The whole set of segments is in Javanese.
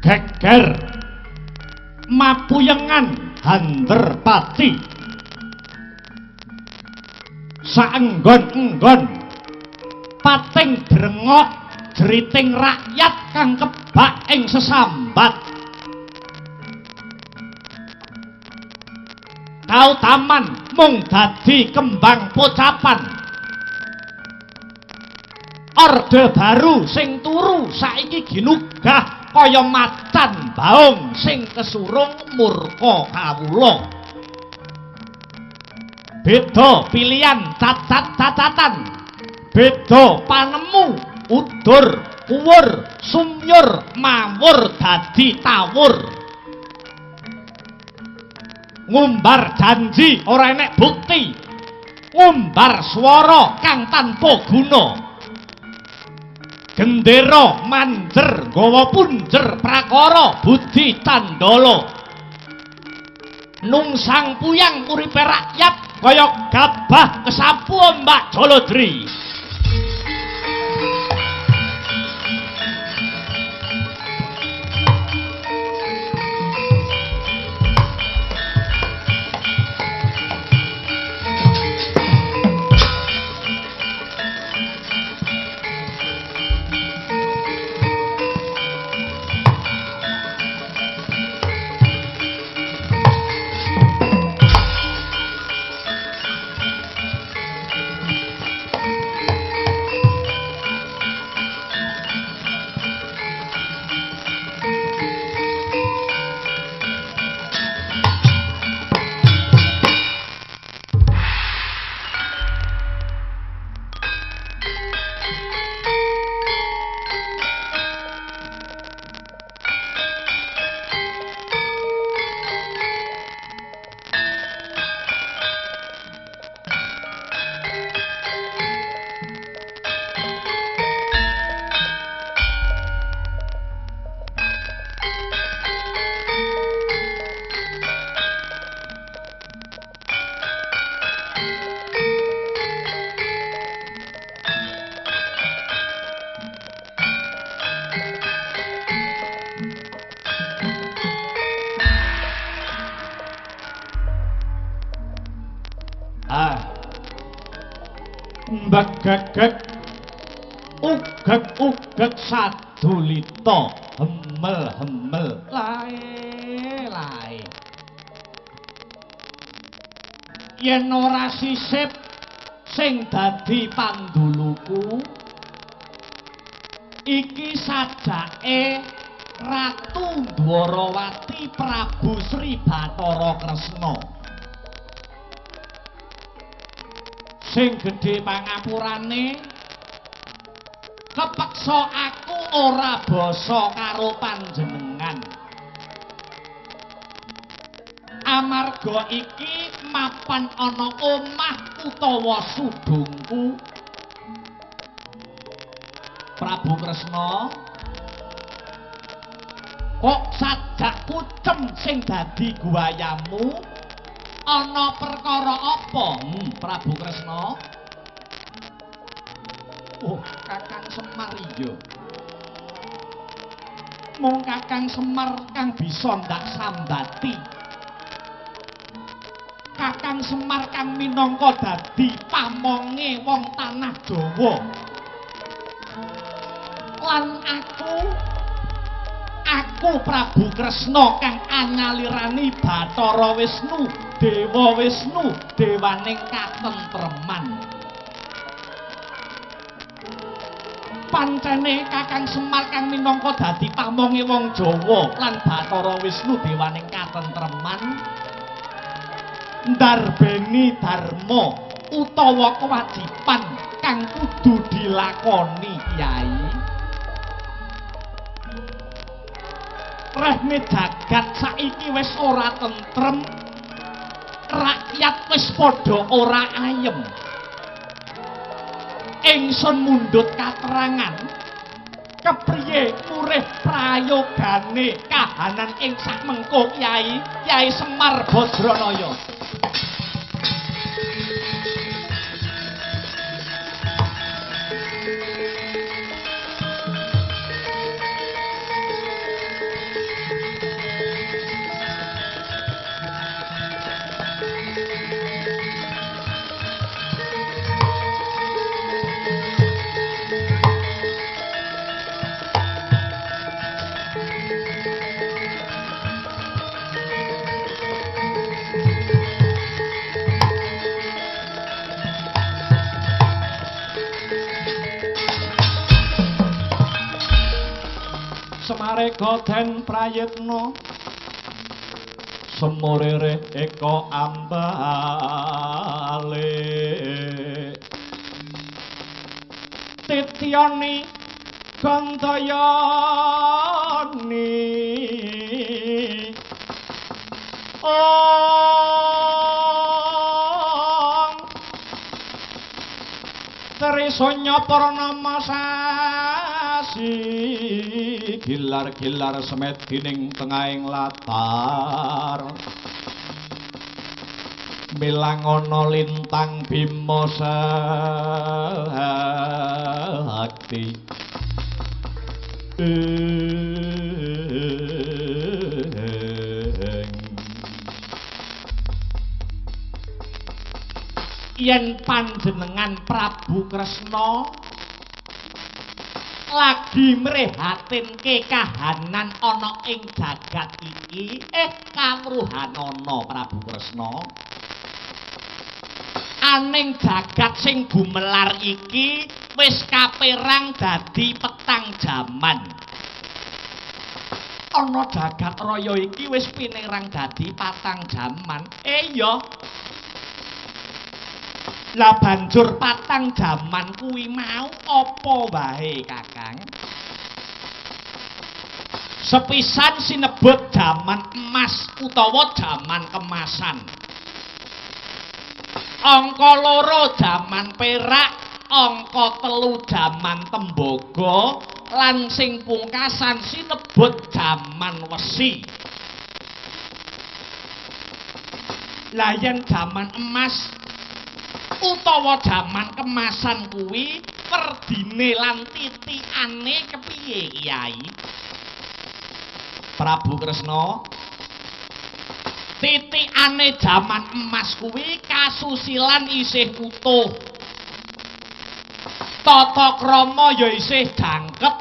Geger mapuyengan hander pati saenggon-enggon pating brengok jeriting rakyat kang kebak ing sesambat. Kautaman mung dadi kembang pocapan. Orde Baru sing turu saiki ginugah kaya macan baung sing kesurung murka kawula. Beda pilihan cacat-cacatan, beda panemu, udur, kuwur, sumyur, mawur dadi tawur. Ngumbar janji ora enek bukti, ngumbar swara kang tanpa guna. Gendera manjer gawa punjer prakara budi candala. Nungsang puyang uripe rakyat kaya gabah kesapu ombak Jaladri. Mbak gagak uga Ugek-ugek sadulita, hemel-hemel lae lae. Yen ora sisip sing dadi panduluku, iki sajake Ratu Dwarawati Prabu Sri Bathara Kresna. Sing gedhe pangapurane, kepeksa aku ora basa karo panjenengan. Amarga iki mapan ana omah utawa sudungku. Prabu Kresna, kok sajak kucem sing dadi guayamu? Ana perkara apa? Prabu Kresna. Oh, Kakang Semar iya. Mung Kakang Semar kang bisa ndak sambati. Kakang Semar kang minangka dadi pamonge wong tanah Jawa. Lan aku Prabu Kresna kang anyalirani Bathara Wisnu, Dewa Wisnu, dewaning katentreman. Pancene Kakang Semar kang minangka dadi pamonge wong Jawa lan Bathara Wisnu dewaning katentreman ndarbeni dharma utawa kewajiban kang kudu dilakoni Kyai. Rehne jagat saiki wis ora tentrem, rakyat wis padha ora ayem. Ingsun mundhut katerangan kepriye murih prayogane kahanan ing sakmengko Kyai, Kyai Semar Badranaya. Semareka den prayitna semurire eka ambale titiyani gandayani ong trisanya purnamasasi gilar-gilar semedi ning tengahing latar milangono lintang bima sakti. Yen panjenengan Prabu Kresna lagi mrehatinke kahanan ana ing jagat iki, kawruhanana Prabu Kresna. Aning jagat sing gumelar iki wis kaperang dadi petang jaman. Ana jagat raya iki wis pinerang dadi patang jaman. Iya. Lah banjur patang jaman kuwi mau apa wae, Kakang? Sepisan sinebut jaman emas utawa jaman kemasan. Angka loro jaman perak, angka telu jaman tembaga, lan sing pungkasan sinebut jaman wesi. Lah yen jaman emas utawa jaman kemasan kuwi werdine lan titikane kepiye, Kyai? Prabu Kresna, titikane jaman emas kuwi kasusilan isih utuh. Tata krama ya isih jangkep.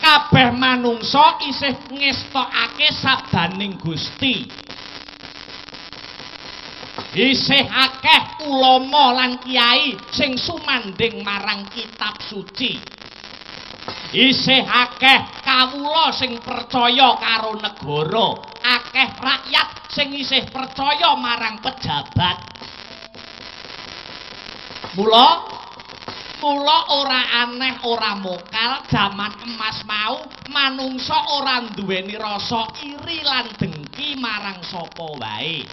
Kabeh manungsa isih ngestokake sabdaning Gusti. Isih akeh ulama lan kiai sing sumandhing marang kitab suci. Isih akeh kawula sing percaya karo negara, akeh rakyat sing isih percaya marang pejabat. Mula ora aneh ora mokal jaman emas mau manungsa ora nduweni rasa iri lan dengki marang sapa wae.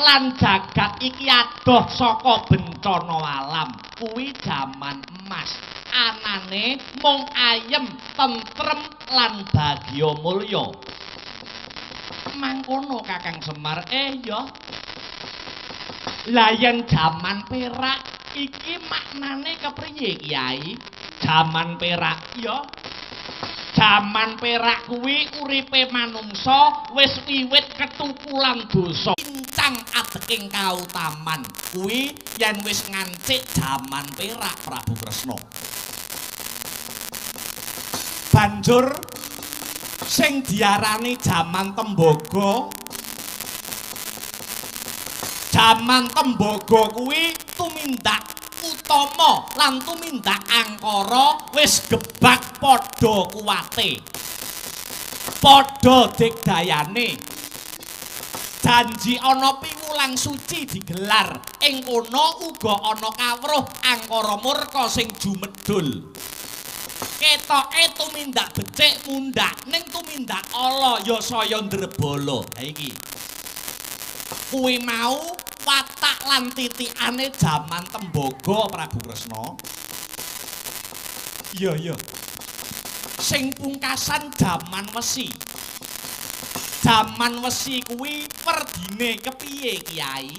Lan jagat iki adoh saka bencana alam. Kuwi jaman emas. Anane mung ayem, tentrem lan bagya mulya. Mangkono Kakang Semar. Ya. Lah yen jaman perak iki maknane kepriye, Kyai? Jaman perak ya. Jaman perak kuwi uripe manungsa wis wiwit ketukulan dosa. Pincang adeking kautaman. Kuwi yen wis ngancik jaman perak, Prabu Kresna. Banjur sing diarani jaman tembaga. Jaman tembaga kuwi tumindak utama lan tumindak angkara wis gebak padha kuwate, padha digdayane. Janji ana piwulang suci digelar, ing kono uga ana kawruh angkara murka sing jumedhul. Ketoke tumindak becik mundhak, ning tumindak ala ya saya ndrebala. Ha iki kuwi mau watak lan titikane jaman tembaga, Prabu Kresna. Iya, iya. Sing pungkasan jaman wesi. Jaman wesi kuwi werdine kepiye, Kyai?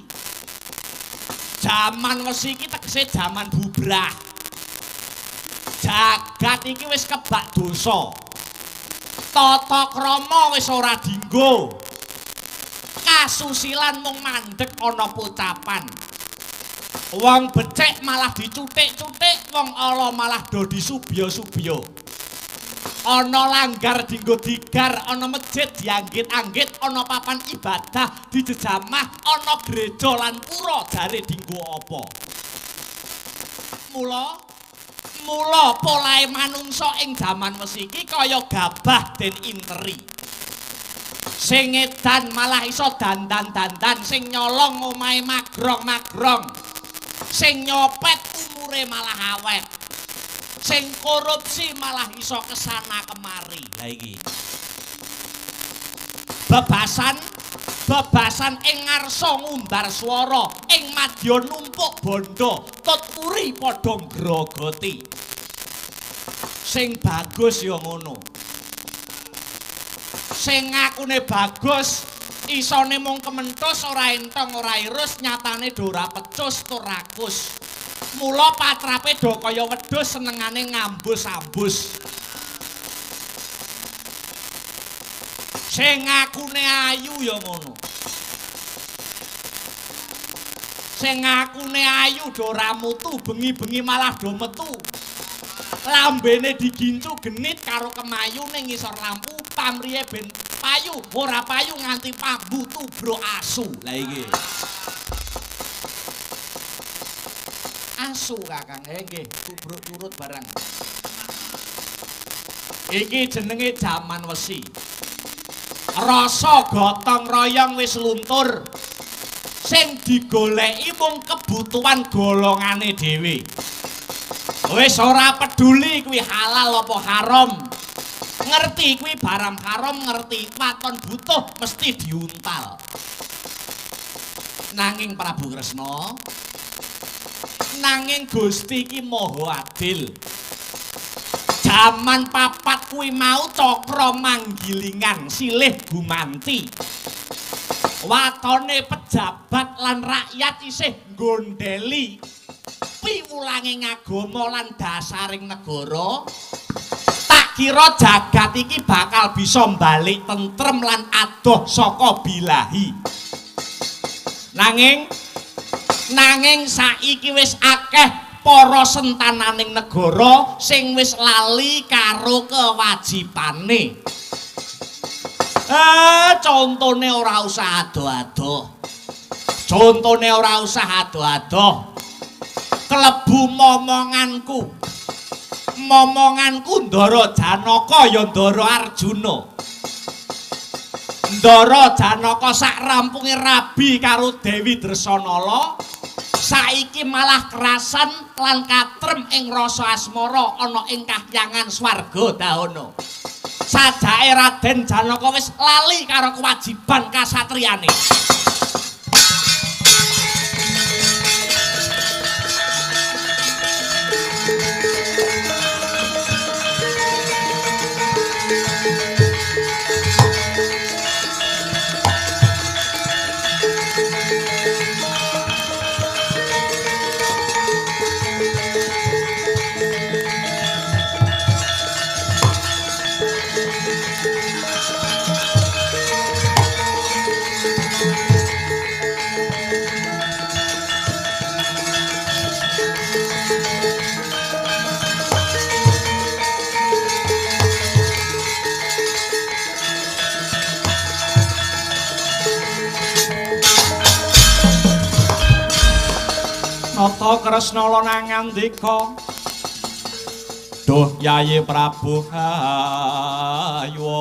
Jaman wesi iki tegese jaman bubrah. Jagat iki wis kebak dosa. Tata krama wis ora dinggo. Kasusilan mung mandek ana pocapan. Wong becik malah dicuthik-cuthik, wong ala malah do disubya-subya. Ana langgar dinggo digar, ana masjid dianggit-anggit, ana papan ibadah dijejamah, ana gereja lan pura jare dinggo apa. Mula polahe manungsa ing jaman wesi iki kaya gabah den interi. Sing edan malah iso dandan-dandan, sing nyolong omahe magrong-magrong, sing nyopet umure malah awet, sing korupsi malah iso kesana kemari. Lah iki bebasan ing ngarsa ngumbar swara, ing madya numpuk bondo, tut uri padha ngrogoti. Sing bagus ya ngono. Sing ngakune bagus isone mung kementhus, ora entong ora irus, nyatane do ora pecus tur rakus. Mula patrape do kaya wedhus, senengane ngambus-ambus. Sing ngakune ayu ya ngono. Sing ngakune ayu do ora mutu, bengi-bengi malah do metu. Lambene digincu genit karo kemayu ning ngisor lampu, pamrihe ben payu, ora payu nganti pambu tubruk asu. Lah iki. Asu Kakang, nggih, tubruk turut barang. Iki jenenge jaman wesi. Rasa gotong royong wis luntur. Sing digoleki mung kebutuhan golongane dhewe. Wis ora peduli kuwi halal apa haram. Ngerti kuwi barang haram, ngerti waton butuh mesti diuntal. Nanging Prabu Kresna, nanging Gusti iki maha adil. Jaman papat kuwi mau cakra manggilingan silih gumanti. Watone pejabat lan rakyat isih nggondheli piwulange agama lan dasaring negara. Tak kira jagat iki bakal bisa mbalik tentrem lan adoh saka bilahi. Nanging saiki wis akeh para sentananing negara sing wis lali karo kewajibane. Contone ora usah ado-ado. Contone ora usah ado-ado. Klebu momonganku. Momonganku Ndara Janaka ya Ndara Arjuna. Ndara Janaka sak rampunge rabi karo Dewi Dresanala, saiki malah kerasan lan katrem ing rasa asmara ana ing kahyangan swarga dahana. Sajake Raden Janaka wis lali karo kewajiban kasatriyane. Nata Kresna lan ngandika, "Duh Yayi Prabu hayo.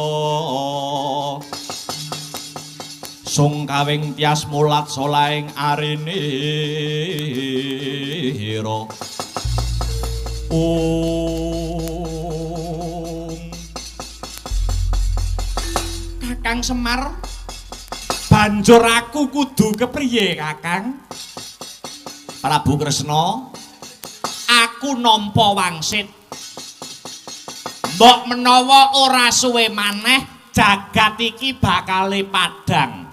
Sung kawing tias mulat solaing arinira. Om Kakang Semar, banjur aku kudu kepriye, Kakang?" Prabu Kresna, aku nampa wangsit. Mbok menawa ora suwe maneh jagat iki bakale padhang.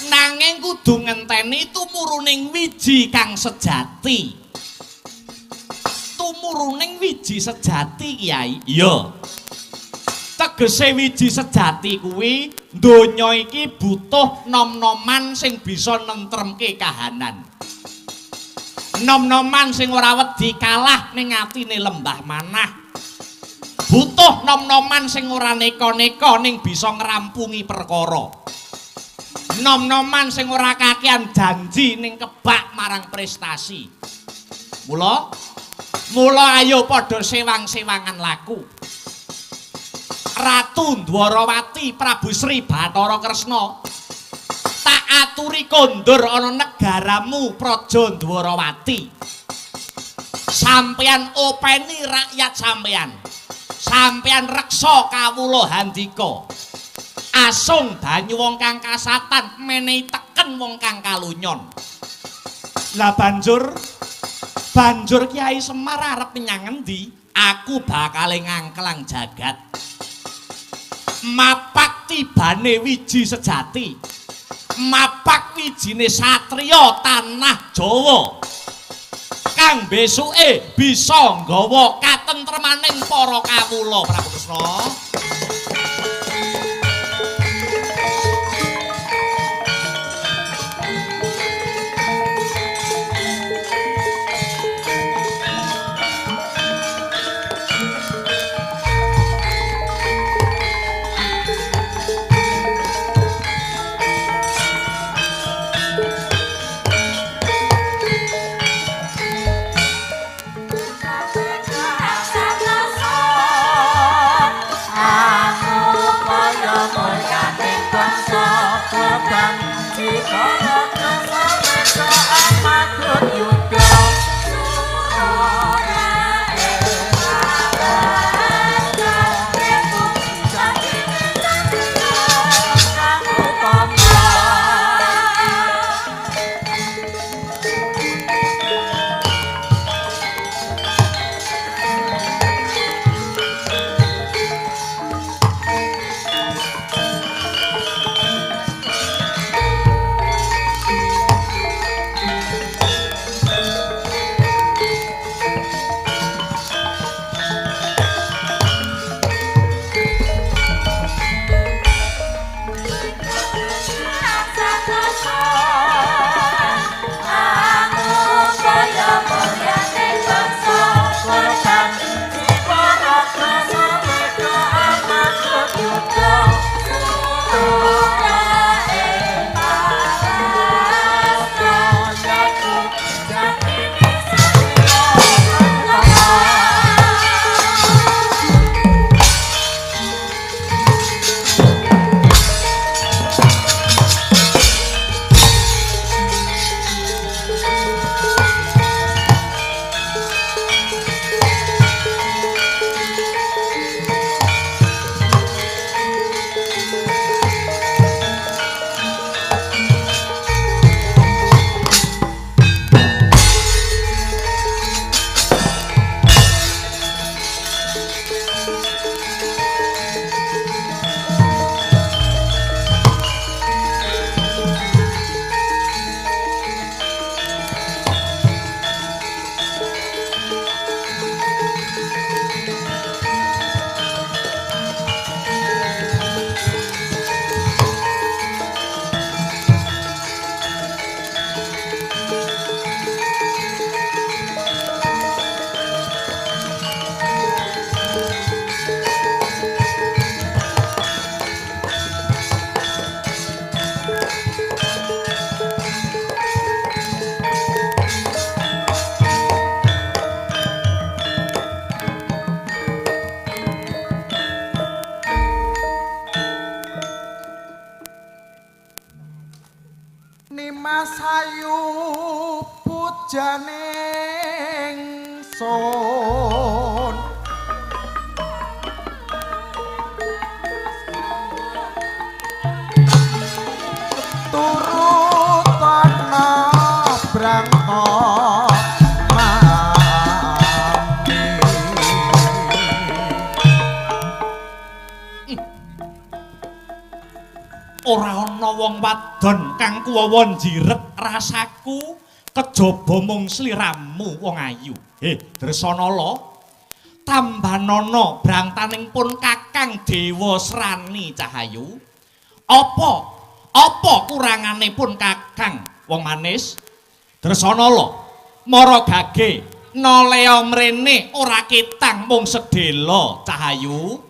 Nanging kudu ngenteni tumuruning wiji kang sejati. Tumuruning wiji sejati, Kyai. Iya. Tegese wiji sejati kuwi donya iki butuh nom-noman sing bisa nentremke kahanan. Nom-noman sing ora wedi kalah ning atine lembah manah. Butuh nom-noman sing ora neka-neka ning bisa ngrampungi perkara. Nom-noman sing ora kakean janji ning kebak marang prestasi. Mula mula ayo padha sewang-sewangan laku. Ratu Dwarawati Prabu Sri Bathara Kresna, tak aturi kondur ana negaramu Praja Dwarawati. Sampeyan openi rakyat sampeyan. Sampeyan reksa kawula handika. Asung banyu wong kang kasatan, menehi teken wong kang kalunyon. Lah banjur Kyai Semar arep menyang ngendi? Aku bakale ngangklang jagat. Mapak tibane wiji sejati, mapak wijine satriya tanah Jawa kang besuke bisa nggawa katentremaning para kawula. Prabu Kresna. Pujaning sun turut ana brangta mami. Ora ana wong wadon kang kuwawa njiret rasaku kejaba mung sliramu wong ayu. Dresanala, tambanana brangtaning pun Kakang Dewa Srani Cahayu. Apa apa kurangane pun Kakang wong manis? Dresanala, mara gage nolea mrene ora ketang mung sedhela Cahayu.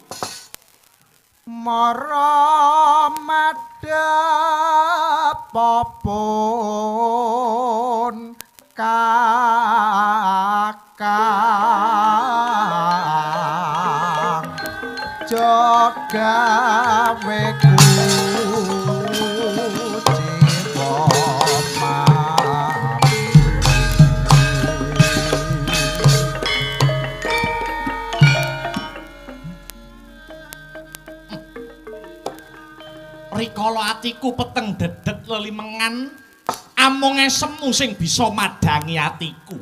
Mara madhep pun Kakang jogawe kuciwa mami. Rikala atiku peteng dedet lelimengan, amung esemu sing bisa madhangi atiku.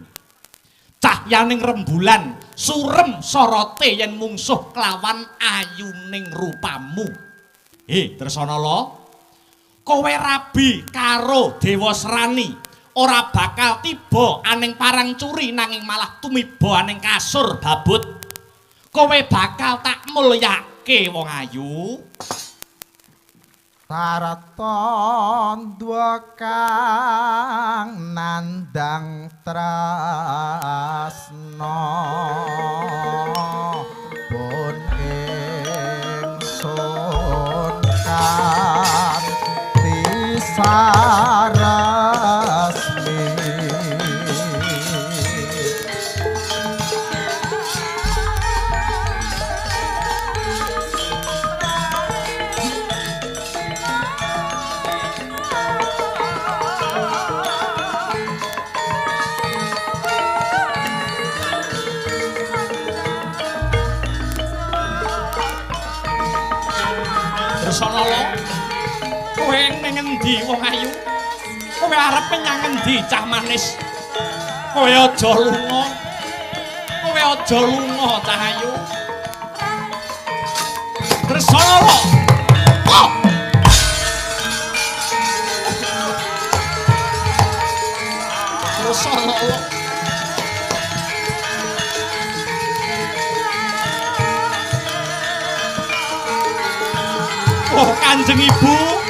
Cahyaning rembulan surem sorote yen mungsuh kelawan ayuning rupamu. Dresanala, kowe rabi karo Dewa Srani ora bakal tiba aning parang curi nanging malah tumiba aning kasur babut. Kowe bakal tak mulyake wong ayu. Taraton dua kang nandang trasna pun ingsun kanthi saresmi. Dresanala, kowe ning endi wong ayu? Kowe arep menyang endi cah manis? Kowe aja lunga. Kowe aja lunga cah ayu. Dresanala. Oh! Dresanala. Oh, Kanjeng Ibu.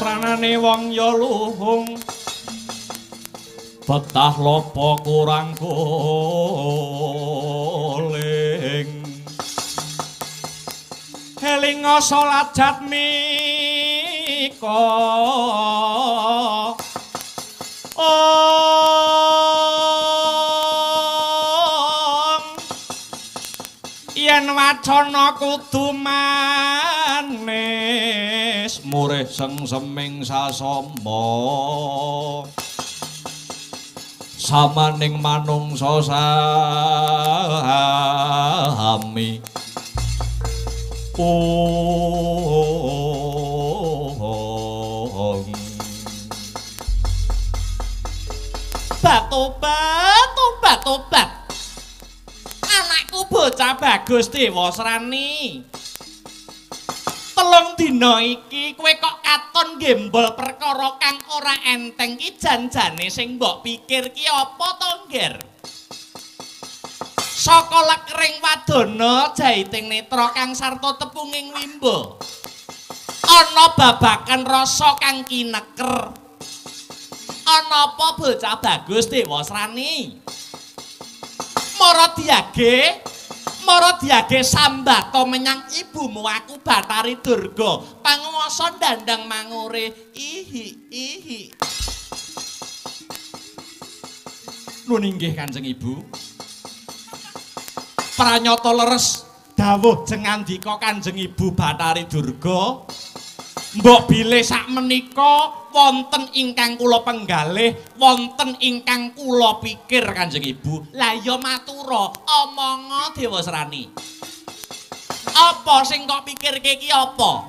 Sranane wong ya luhung betah lopo kurang guling. Elinga salat jatmika ong yen wacana kudu manis murih sengseming sasama samaning manungsa sami. Ong Batobat, tobat, tobat. Anakku Bocah bagus Dewasrani. Telung dina iki kowe kok katon gembol perkara kang ora enteng ki janjane sing mbok pikir ki apa to, Ngger? Saka lekering wadana jaiting netra kang sarta tepunging wimba. Ana babagan rasa kang kineker. Ana apa bocah bagus Dewasrani? Mara diage sambata menyang ibumu aku Bathari Durga, panguwasa dandang mangure. Ihi ihi. Nun inggih Kanjeng Ibu. Pranyata leres dawuh jengandika Kanjeng Ibu Bathari Durga. Mbok bilih sakmenika wonten ingkang kula penggalih, wonten ingkang kula pikir Kanjeng Ibu. Lah ya matura, omonga Dewasrani. Apa sing kok pikirke iki apa?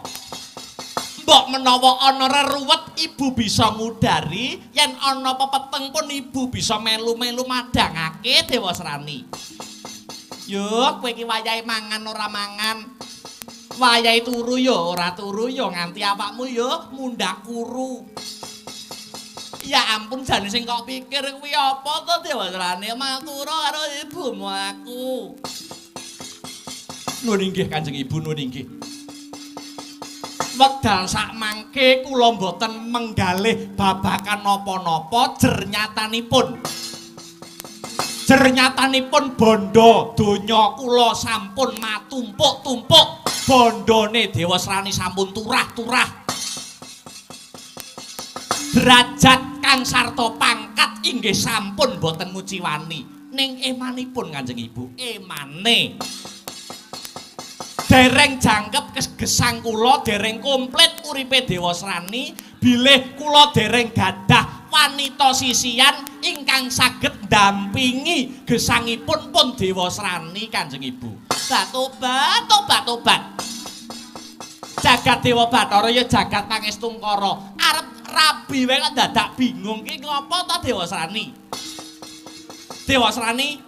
Mbok menawa ana reruwet ibu bisa ngudari, yen ana pepeteng pun ibu bisa melu-melu madhangake Dewasrani. Yo, kowe iki wayahe mangan ora mangan. Wayahe turu ya ora turu ya nganti awakmu ya mundhak kuru. Ya ampun jane sing kok pikir kuwi apa to Dewasrani? Matura karo ibumu aku. Nuwun inggih Kanjeng Ibu, nuwun inggih. Wekdal sakmangke kula mboten menggalih babakan napa-napa jernyatanipun. Jernyatanipun bondo donya kula sampun matumpuk-tumpuk. Bondone Dewasrani sampun turah-turah. Derajat kang sarta pangkat inggih sampun boten nguciwani. Ning emanipun Kanjeng Ibu, emane. Dereng jangkep gesang kula, dereng komplit uripe Dewasrani, bilih kula dereng gadah wanita sisian ingkang saged ndampingi gesangipun pun Dewasrani Kanjeng Ibu. Tobat, tobat, tobat. Jagat Dewa Bathara ya jagat Pangestungkara. Arep rabi wae kok dadak bingung ki ngopo to Dewasrani? Dewasrani,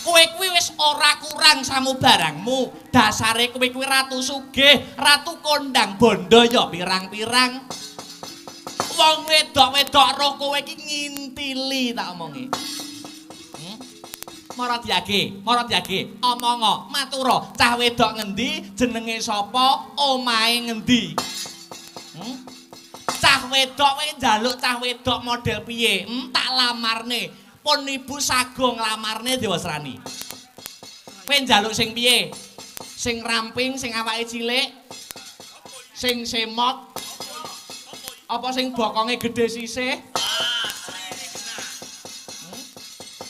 kowe kuwi wis ora kurang samubarangmu. Dasare kowe kuwi ratu sugih, ratu kondang bondo ya pirang-pirang. Wong wedok-wedok roh kowe iki ngintili tak omongi. Mara diage, omonga, matura, cah wedok ngendi, jenenge sapa, omahe ngendi? Cah wedok kowe njaluk cah wedok model piye? Tak lamarne. Pun ibu sago nglamarne Dewasrani. Kowe njaluk sing piye? Sing ramping, sing awake cilik, sing semok, apa sing bokonge gedhe sisih?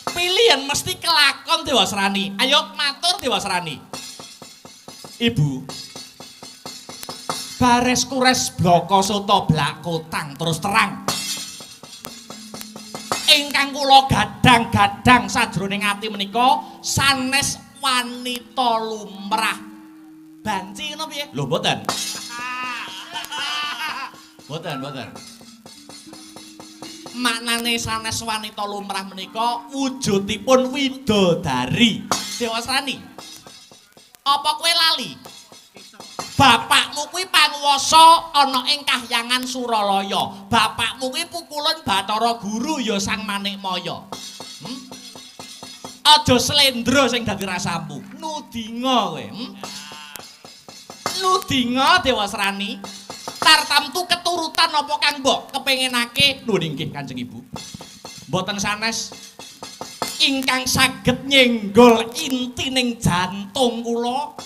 Pilihan mesti kelakon Dewasrani. Ayo matur Dewasrani. Ibu. Bares kures bloko soto blakotang terus terang. Ingkang kula gadang-gadang sajroning ati menika sanes wanita lumrah. Banci ngono piye? Lho mboten. Mboten, mboten. Maknane sanes wanita lumrah menika wujudipun widodari. Dewasrani, apa kowe lali? Bapakmu kuwi panguwasa ana ing kahyangan Suralaya. Bapakmu kuwi pukulun Bathara Guru ya Sang Manikmaya. Aja slendro sing dadi rasamu. Nudinga kowe. Nudinga Dewasrani. Tartamtu keturutan apa kang mbok kepengenake? Nuwun inggih Kanjeng Ibu. Mboten sanes ingkang saged nyenggol intining jantung kula.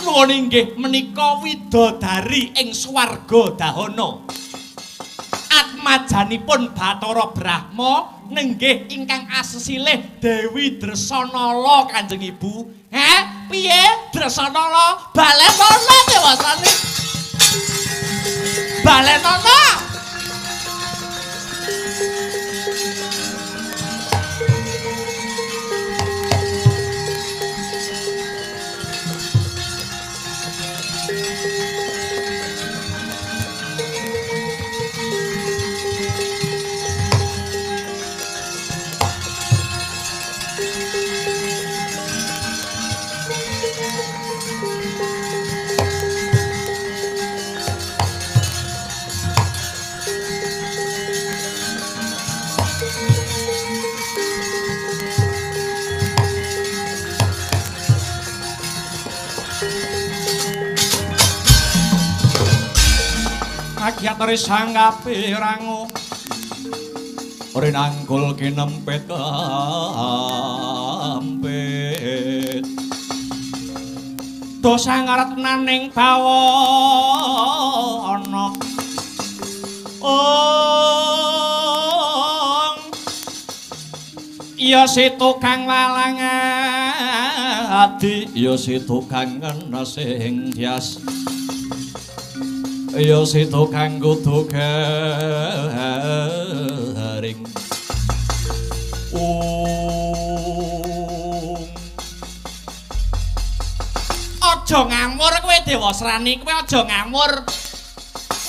Nuwun inggih menika widodari ing swarga dahana. Atmajanipun Bathara Brahma nenggih ingkang asesilih Dewi Dresanala Kanjeng Ibu. Heh, piye Dresanala? Balenono Dewasrani. Balenono. Rakyat risang kapirangu rinangkul kinempit kampit dosa ngaretnaning bawana ong ya si tukang walang adi ya si tukang ngenes ing hias ya si tukang kudu garing. Aja ngawur kowe Dewasrani, kowe aja ngawur.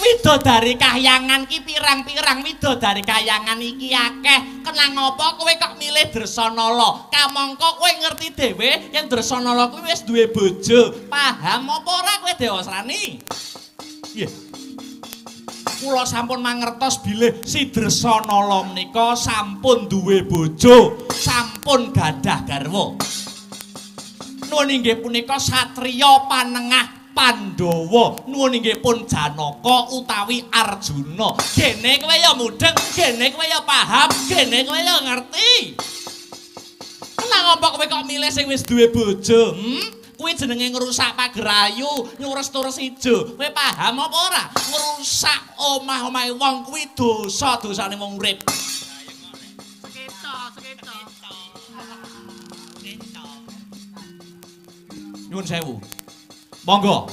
Widodari kahyangan ki pirang-pirang, widodari kahyangan iki akeh. Kenang apa kowe kok milih Dresanala? Kamangka kowe ngerti dhewe yen Dresanala kuwi wis duwe bojo. Paham apa ora kowe Dewasrani? Nggih. Kula sampun mangertos bilih si Dresanala menika sampun duwe bojo, sampun gadah garwa. Nuwun inggih punika satriya panengah Pandhawa, nuwun inggih pun Janaka utawi Arjuna. Gene kowe ya mudheng, gene kowe ya paham, gene kowe ya ngerti. Kenapa kowe kok milih sing wis duwe bojo? Kuwi jenenge ngrusak pagerayu, nyures-tures ijo. Kowe paham apa ora? Ngrusak omah-omahe wong kuwi dosa-dosane wong urip. Nyuwun sewu. Monggo.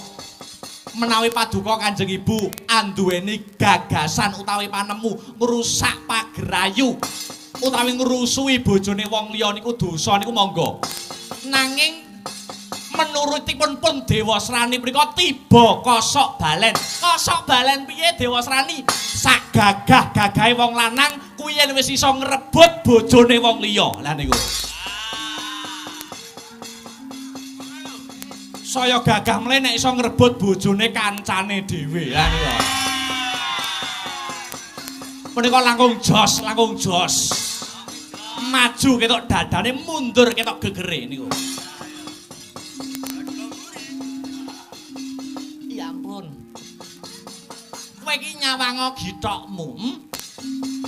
Menawi paduka Kanjeng Ibu anduweni gagasan utawi panemu ngrusak pagerayu utawi ngrusuhi bojone wong liya niku dosa niku monggo. Nanging menurutipun pun Dewasrani punika tiba kosok balen. Kosok balen piye Dewasrani? Sak gagah-gagahe wong lanang kuwi yen wis iso ngrebut bojone wong liya. Lah niku. Saya gagah mleh nek iso ngrebut bojone kancane dhewe. Lah niku. Punika langkung jos, langkung jos. Maju ketok dadane, mundur ketok gegere niku. Ya ampun. Kowe iki nyawanga githokmu,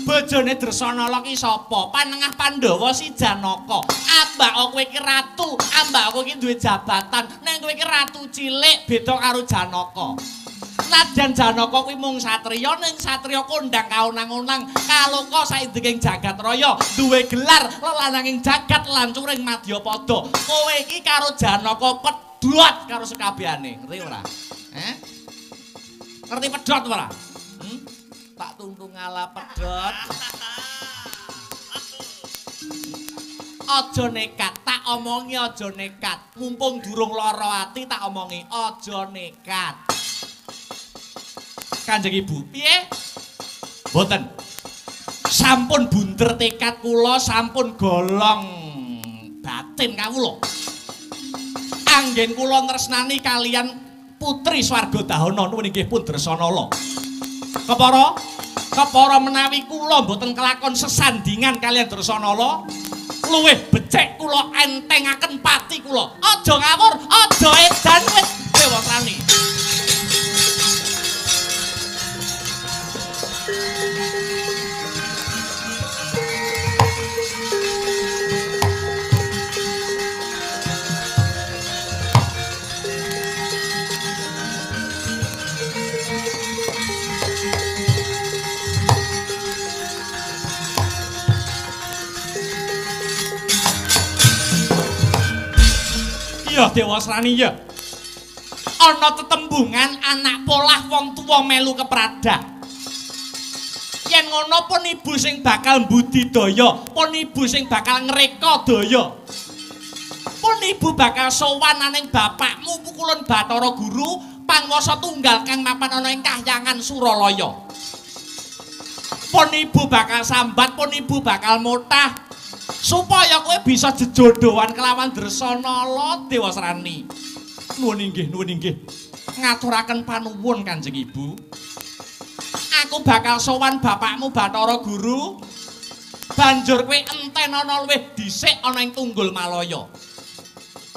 Bojone Dresanala ki sapa? Panengah Pandhawa si Janaka. Ambak kowe iki ratu, ambak kowe iki duwe jabatan. Ning kowe iki ratu cilik beda karo Janaka. Nadyan Janaka kuwi mung satriya, ning satriya kondang kaonang-onang, kaloka saindenging jagat raya, duwe gelar lelananging jagat lancuring madyapada. Kowe iki karo Janaka pedhot karo sekabehane. Ngerti ora? Eh? Ngerti pedhot ora? Tak tungtung ngalah pedhot. Aja nekat, tak omongi aja nekat. Mumpung durung lara ati tak omongi aja nekat. Kanjeng Ibu, piye? Mboten. Sampun bunder tekad kula, sampun golong batin kawula. Anggen kula tresnani kalian putri swarga dahana nuwun inggih pun Dresanala. Kepara, kepara menawi kula mboten kelakon sesandingan kalian Dresanala, luwih becik kula entengaken pati kula. Aja ngawur, aja edan wis Dewasrani. Ya Dewasrani ya. Ana tetembungan anak polah wong tuwa melu kepradah. Yen ngono pun ibu sing bakal mbudidaya, pun ibu sing bakal ngreka daya. Pun ibu bakal sowan aning bapakmu pukulun Bathara Guru, panguwasa tunggal kang mapan ana ing kahyangan Suralaya. Pun ibu bakal sambat, pun ibu bakal motah supaya kowe bisa jejodohan kelawan Dresanala Dewasrani. Nuwun inggih, nuwun inggih. Ngaturaken panuwun Kanjeng Ibu. Aku bakal sowan bapakmu Bathara Guru. Banjur kowe enten ana luwih dhisik ana ing Tunggul Malaya.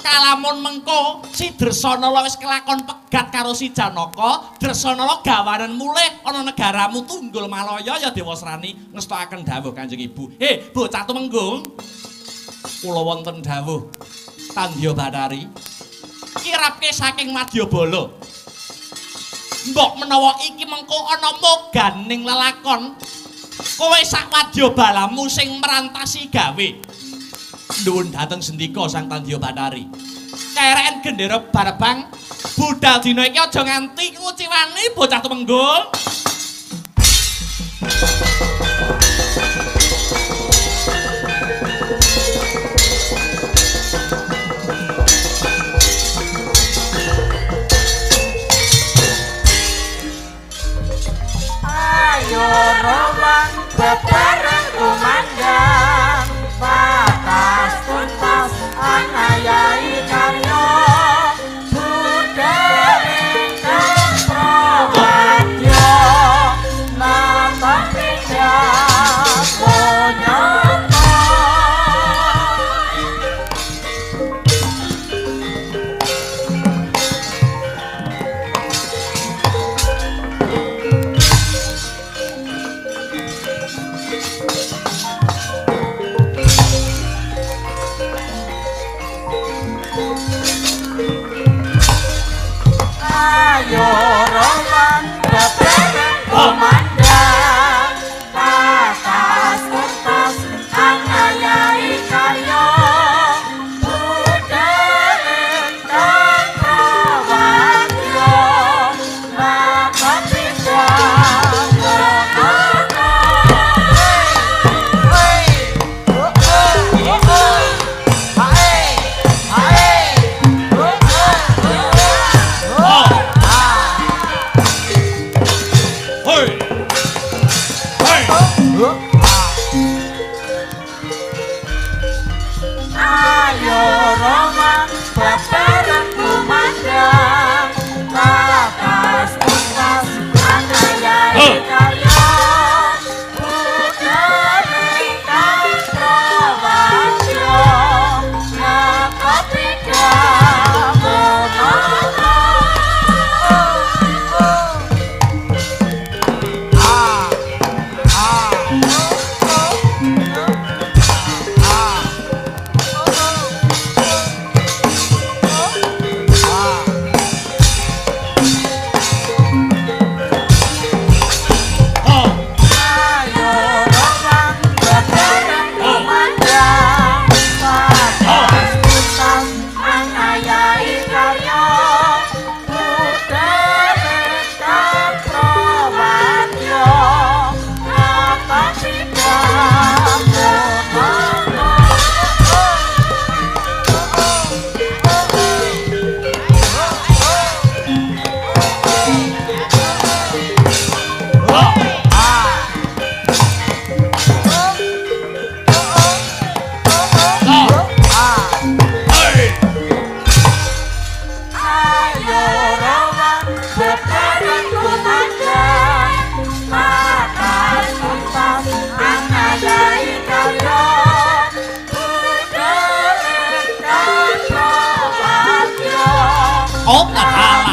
Kalamun mengko si Dresanala wis kelakon pegat karo si Janaka, Dresanala gawanen mulih ana negaramu Tunggul Malaya ya Dewasrani ngestokaken dawuh Kanjeng Ibu. He, bocah tumenggung. Kula wonten dawuh Tandya Bathari. Kirapke saking Madyabala. Mbok menawa iki mengko ana moganing lelakon, kowe sak wadyabalamu sing merantasi gawe. Nuwun dhateng sendika Sang Tandya Bathari. Kereken gendera barbang budal dina iki aja nganti nguciwani bocah tumenggung. Ayo rowan bebareng kumandang batas tuntas anayai karya budaya kang prawadya nata tidak nyata. Ayo rowan bebareng kumandang batas tuntas anayai karya budaya kang prawadya nata tidak nyata. Hoi. Hoi. Ayo rowan bebareng kumandang batas tuntas anayai karya budaya kang prawadya nata tidak menata. Oh. Ayo rowan bebareng kumandang batas tuntas anayai karya budaya kang prawadya nata tidak menata. Oh. Oh. Hoi. Ayo rowan bebareng kumandang batas tuntas anayai karya budaya kang prawadya Oh, alah.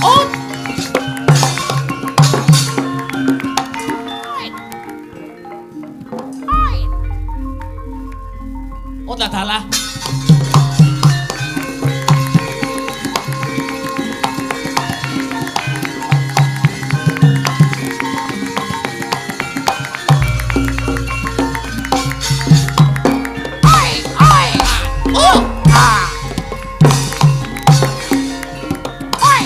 Oh. Oh, dalah. Oh. Oi. Oi. Oi.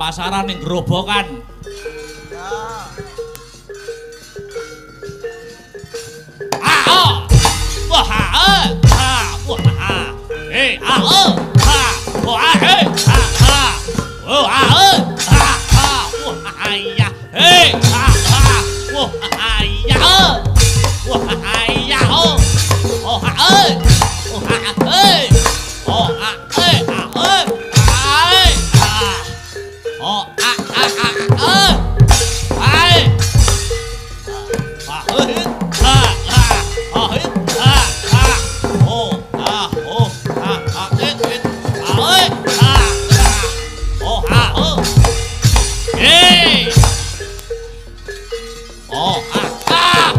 Pasaran ning Grobogan. Ah oh. Wah ah ah wah ah. Eh ah oh ah wah eh ah ah. Oh ah ah ah wah ya. Eh ah ah wah ya. Wah ya oh. Oh ah eh. Oh ah eh. Oh ah eh ah eh. Ah. Oh ah ah ah ah. Ai. Ah eh ah ah ah ah ah. Oh ah oh ah ah eh eh ah eh ah ah. Oh ah oh. Eh. Oh ah ah.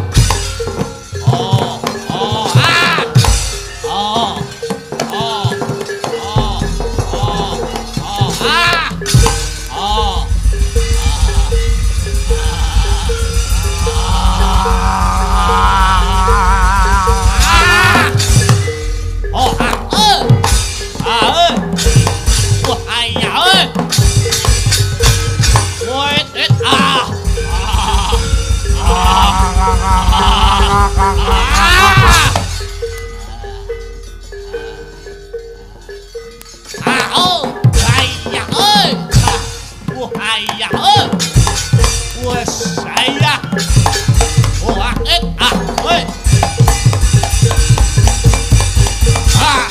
Oh oh ah. Oh oh oh oh oh ah. Oh. Ah. Oh ah eh. Ah eh. Wah ya eh. Wait eh ah. Ah. Ah. Ah. Ah oh. Ai ya eh. Wah ya eh. Wah saya. Oh ah eh ah eh. Ah.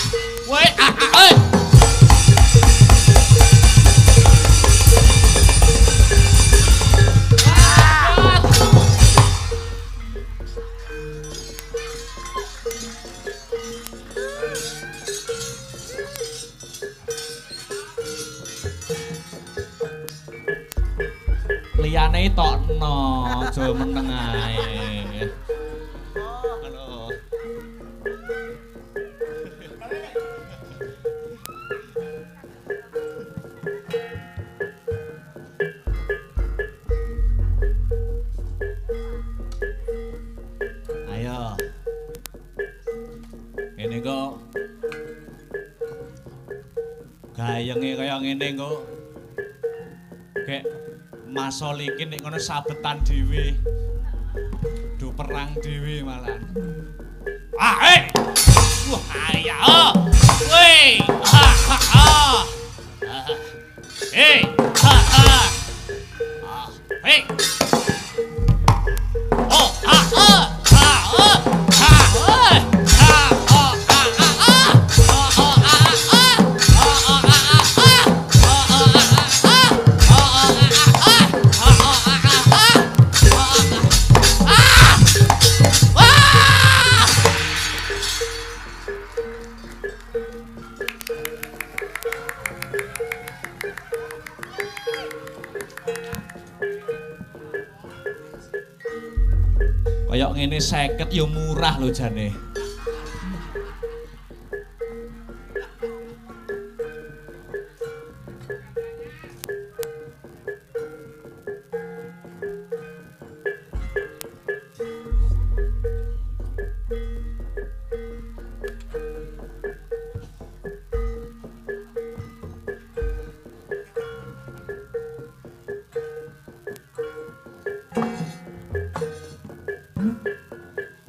Weh ah ah eh. Liyane tokno, aja meneng ae. Halo. Ayo. Ngene kok. Gayenge kaya ngene kok. Gek Mas Solikin nek ngono sabetan dhewe. Do perang dhewe malah. Ah eh. Wah ya. Woi. Ha ha ha. Eh ha ha. Ah hey. Oh ah ah ah ah ah ah ah ah ah ah ah ah ah Kayak ngene 50 ya murah lho jane.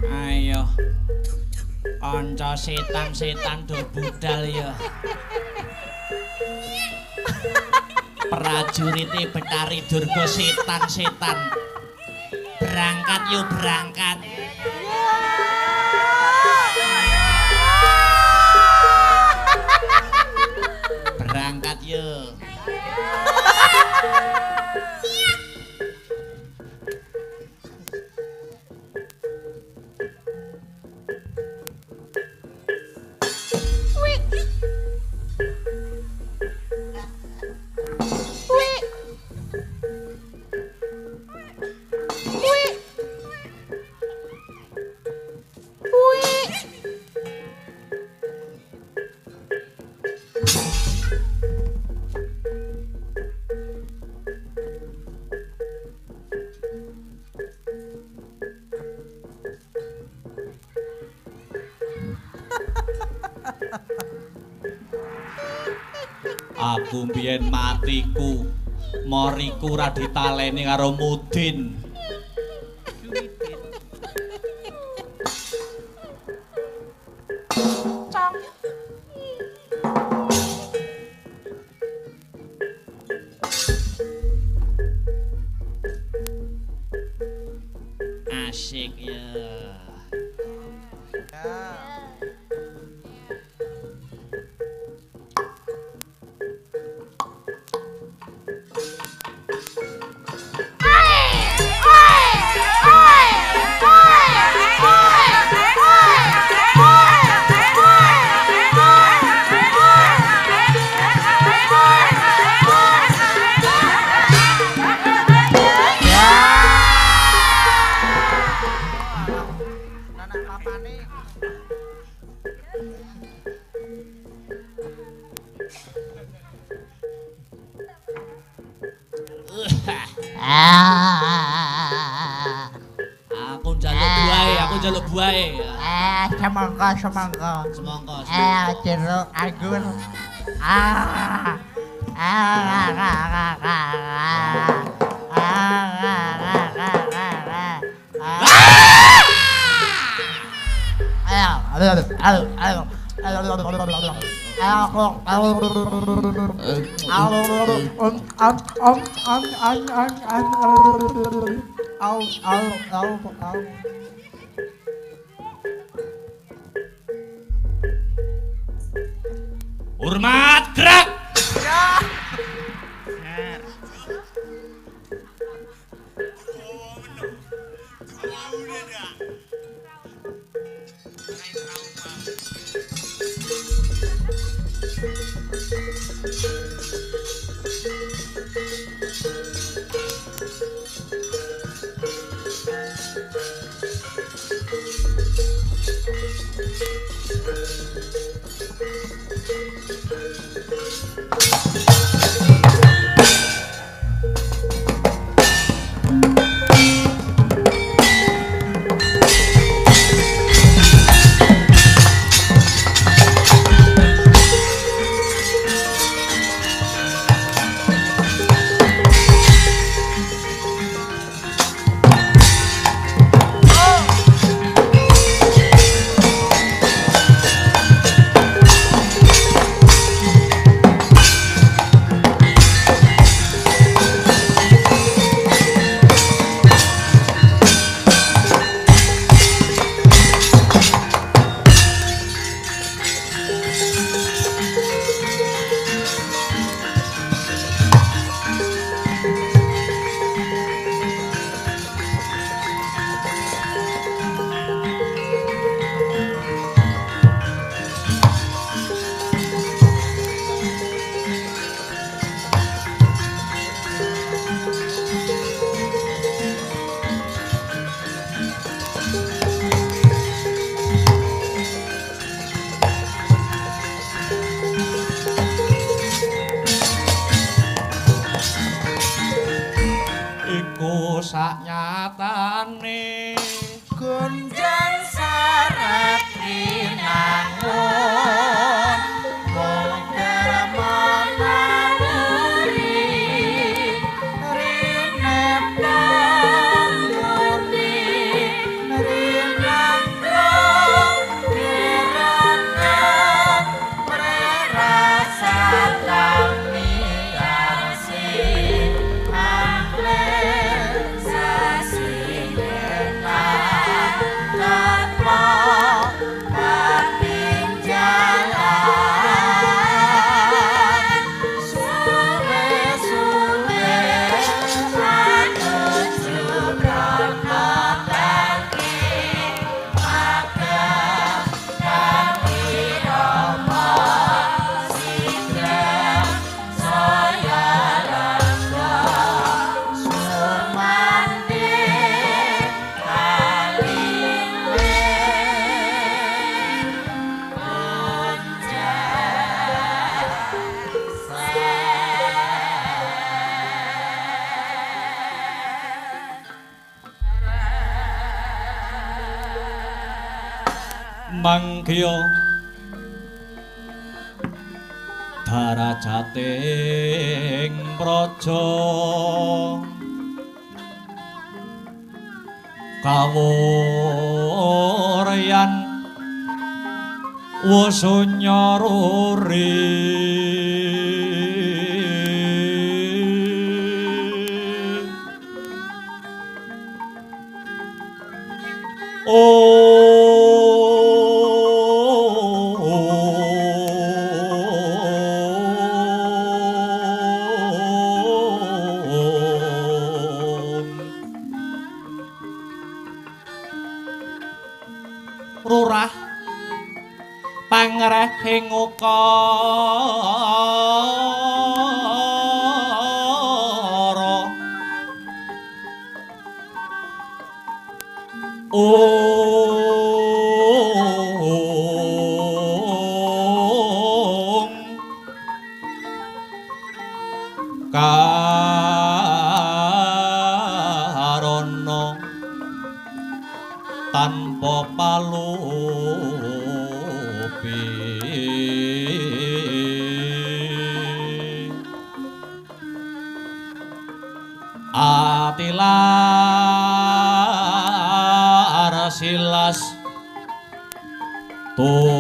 Ayo. Kanca setan-setan do budal ya. Prajurite Betari Durga setan-setan. Berangkat yo berangkat. Berangkat yo. Aku mbiyen matiku Moriku ra ditaleni karo Mudin. Asik ya. Aku njaluk buahe, aku njaluk buahe. Semangka, semangka. Semangka. Jeruk anggur. Hormat gerak. Iku saknyatane gunjan syarat rinangun mung derma naluri rinepta murni rinanggung direnang prerasa kami asih mangkya Darajating praja kawuryan wasunya ruri. Rurah pangrehing ukara ong karana tanpa palupi atilar silas tuti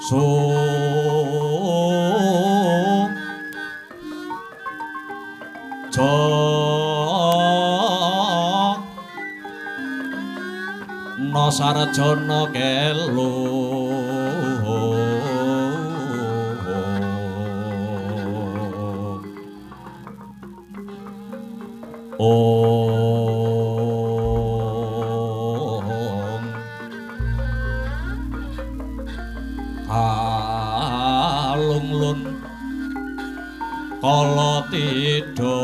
so no sarjana kelo ong alung-lun kala tidha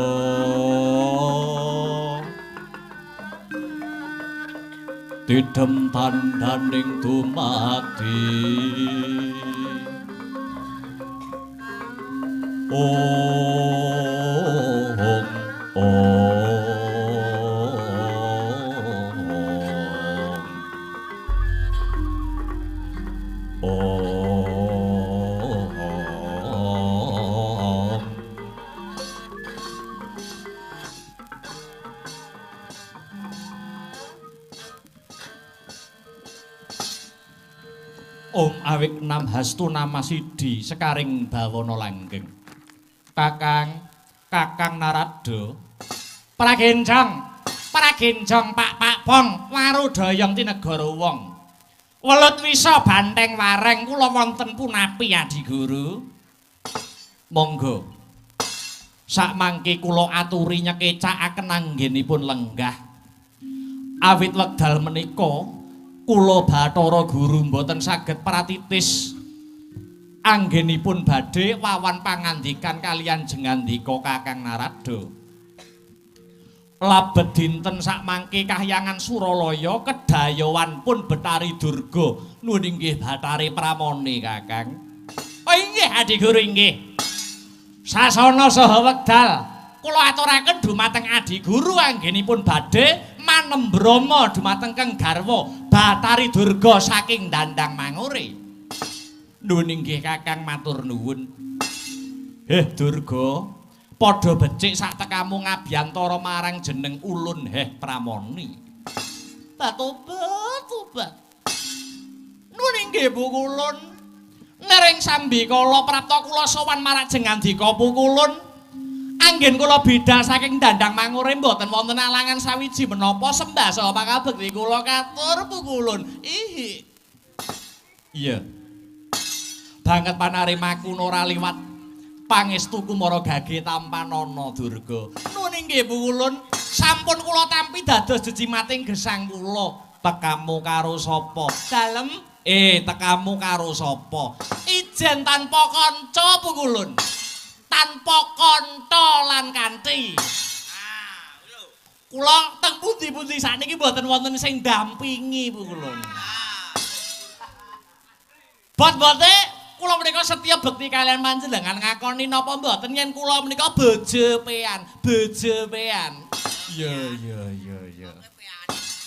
tidhem tandhaning dumadi ong ong ong. Om awik nam hastu nama sidi sekaring bawana langgeng. Kakang, Kakang Narada, pragenjong, pragenjong Pak Pak Bong, warudayang tinegara wong. Welut wisa banteng wareng kula wonten punapi Adi Guru. Monggo. Sakmangke kula aturi nyekecakaken anggenipun lenggah. Awit wekdal menika kula Bathara Guru mboten saged pratitis anggenipun badhe wawan pangandikan kaliyan jengandika Kakang Narada. Labet dinten sakmangke kahyangan Suralaya kedayowan pun Bathari Durga. Nuwun inggih Bathari Pramoni Kakang. Oh inggih Adi Guru inggih. Sasana saha wekdal kula aturaken dumateng Adi Guru anggenipun badhe manembrama dumateng Keng Garwa Bathari Durga saking Dandang Mangure. Nuwun inggih Kakang matur nuwun. Heh Durga, padha becik sak tekamu ngabyantara marang jeneng ulun heh Pramoni. Batobat, tobat. Nuwun inggih Pukulun. Nering sambikala prapta kula sowan marang jengandika Pukulun. Anggen kula bidal saking Dandang Mangure mboten wonten alangan sawiji menapa sembah saha pangabekti kula katur Pukulun. Ihi. Iya. Banget panarimaku ora liwat pangestu kumara gage tampanana Durga. Nuwun inggih Pukulun, sampun kula tampi dados jejimating gesang kula. Tekamu karo sapa? Dalem? Tekamu karo sapa? Ijen tanpa kanca Pukulun. Tanpa kanca lan kanthi. Kula teng pundi-pundi sakniki mboten wonten sing ndampingi Pukulun. Bot-bote kula menika setya bekti kaliyan panjenengan ngakoni napa mboten yen kula menika bojopean, bojopean. Iya iya iya iya.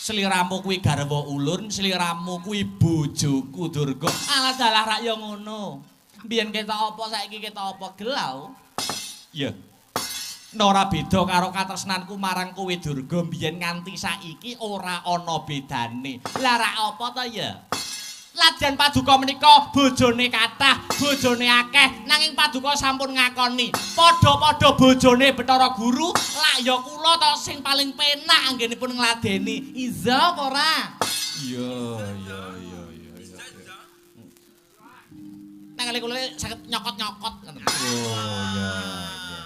Sliramu kuwi garwa ulun, sliramu kuwi bojoku Durga. Alah dalah rak ya ngono. Mbiyen ketok apa saiki ketok apa gelau. Iya. Ora beda karo katresnanku marang kowe Durga mbiyen nganti saiki ora ana bedane. Lah rak apa ta ya? Ladyan paduka menika bojone kathah, bojone akeh, nanging paduka sampun ngakoni padha-padha bojone Bathara Guru, lak ya kula to sing paling penak anggenipun ngladeni. Iza apa ora? Iya, iya, iya, iya. Nek kali kula saged nyokot-nyokot ngoten. Oh, iya, iya.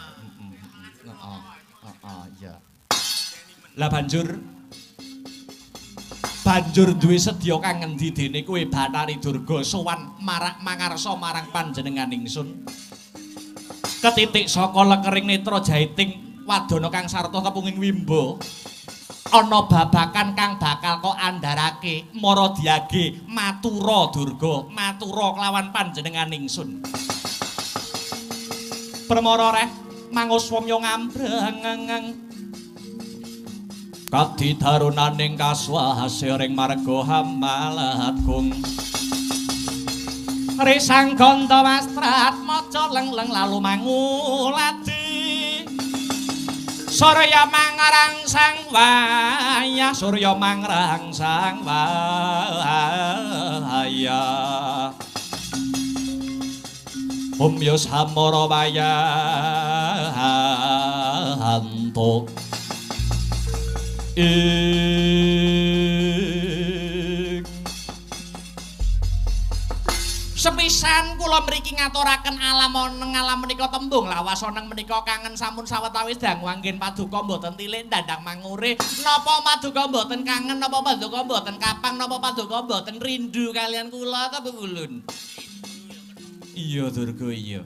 Heeh. Heeh, iya. Lah banjur duwe sedya kang ngendi dene kowe Bathari Durga sowan marak mangarsa marang panjenengan ingsun. Ketitik saka lekering netra jaiting wadana kang sarta tepunging wimba. Ana babakan kang bakal kok andharake mara diage matura Durga, matura kelawan panjenengan ingsun. Permara reh manguswamya ngambreng. Kadi darunaning kaswase ring marga hamalatgung. Risang ganda wastrat maca leng-leng lalu manguladi. Surya mangrangsang wayah, surya mangrangsang wayah. Umyo samara wayahanto. Sepisan kula mriki ngaturaken alam oneng alam menika tembung lawas oneng menika kangen sampun sawetawis dangu anggen paduka mboten tilik dandang mangure. Napa paduka mboten kangen, napa paduka mboten kapang, napa paduka mboten rindu kalian kula ta Pukulun? Iya Durga iya.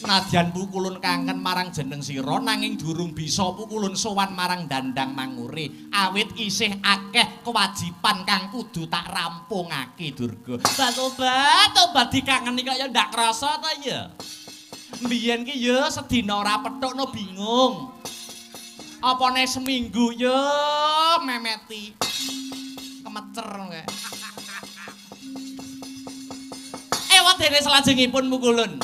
Nadyan pukulun kangen marang jeneng sira nanging durung bisa pukulun sowan marang dandang mangure awit isih akeh kewajiban kang kudu tak rampungake Durga. Tobat tobat dikangeni kaya ndak krasa ta ya. Mbiyen ki ya sedina ora pethukno bingung. Apane seminggu ya memeti. Kemecer kae. Ewa dene salajengipun pukulun.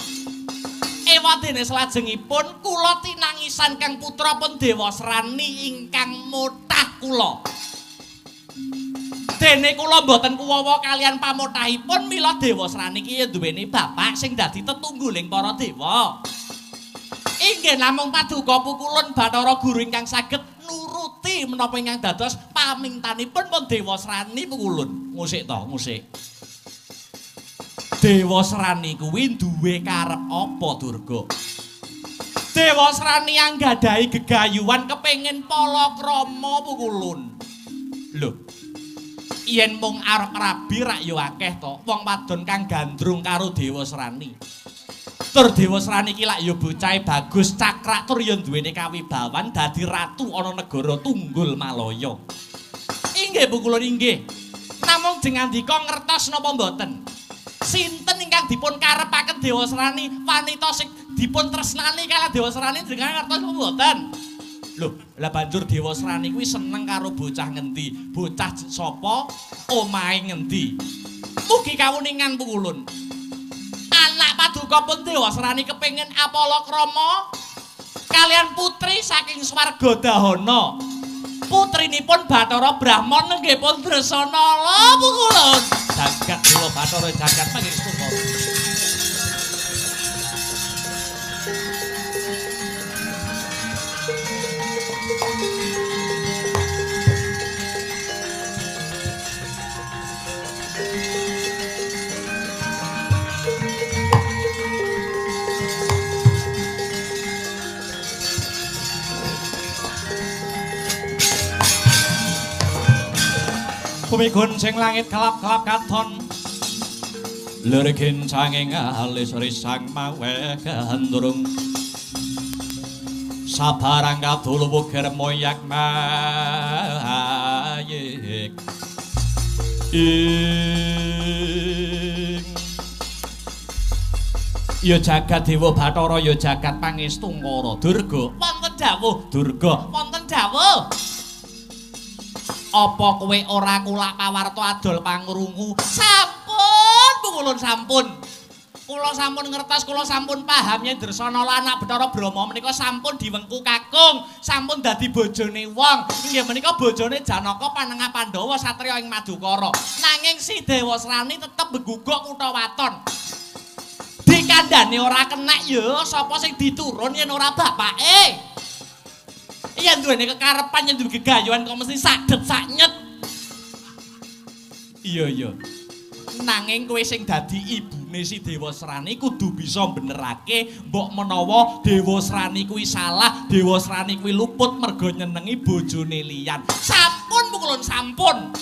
Ewa dene salajengipun kula tinangisan kang putra pun Dewasrani ingkang motah kula. Dene kula mboten kuwawa kalian pamotahipun mila Dewasrani ki duweni bapak sing dadi tetungguling para dewa. Inggih namung paduka pukulun Bathara Guru ingkang saged nuruti menapa ingkang dados pamingtanipun pun Dewasrani pukulun. Musik to, musik. Dewasrani kuwi duwe karep apa Durga? Dewasrani anggadhahi gegayuhan kepengin palakrama pukulun. Lho, yen mung arep rabi rak ya akeh to wong wadon kang gandrung karo Dewasrani. Tur Dewasrani iki lak ya bocahe bagus cakrak tur ya duweni kawibawan dadi ratu ana negara Tunggul Malaya. Inggih pukulun inggih. Namung jeng andika ngertos napa mboten? Sinten ingkang dipun karepaken Dewasrani, wanita sing dipun tresnani kaliyan Dewasrani jenengan ngertos napa mboten? Lho, lah banjur Dewasrani kuwi seneng karo bocah ngendi? Bocah sapa? Omahe ngendi? Mugi kawuningan pukulun. Anak paduka pun Dewasrani kepengin apalakrama kalian putri saking swarga Dahana. Putrinipun Bathara Brahma nenggih pun Dresanala pukulun. Jagat Dewa Bathara jagat pangestungkara. Bumi gonceng langit kelap-kelap katon lir kincanging alis risang maweh gandrung sabarang kadulu wukir moyak mayik ing ya jagat Dewa Bathara ya jagat Pangestungkara Durga wonten dawuh Durga wonten dawuh. Apa kowe ora kulak pawarta adol pangrungu? Sampun, pungulun sampun. Kula sampun ngertos, kula sampun paham yen Dresanala anak Bathara Brahma menika sampun diwengku kakung, sampun dadi bojone wong. Inggih menika bojone Janaka panengah Pandhawa satriya ing Madukara. Nanging si Dewasrani tetep beguguk kutha waton. Dikandhane ora kenek ya, sapa sing diturun yen ora bapake? Yen duweni kekarepan, yen duwe gegayuhan kok mesti sadet saknyet. Iya iya. Nanging kowe sing dadi ibune si Dewasrani kudu bisa benerake mbok menawa Dewasrani kuwi salah, Dewasrani kuwi luput merga nyenengi bojone liyan. Sampun pukulun sampun.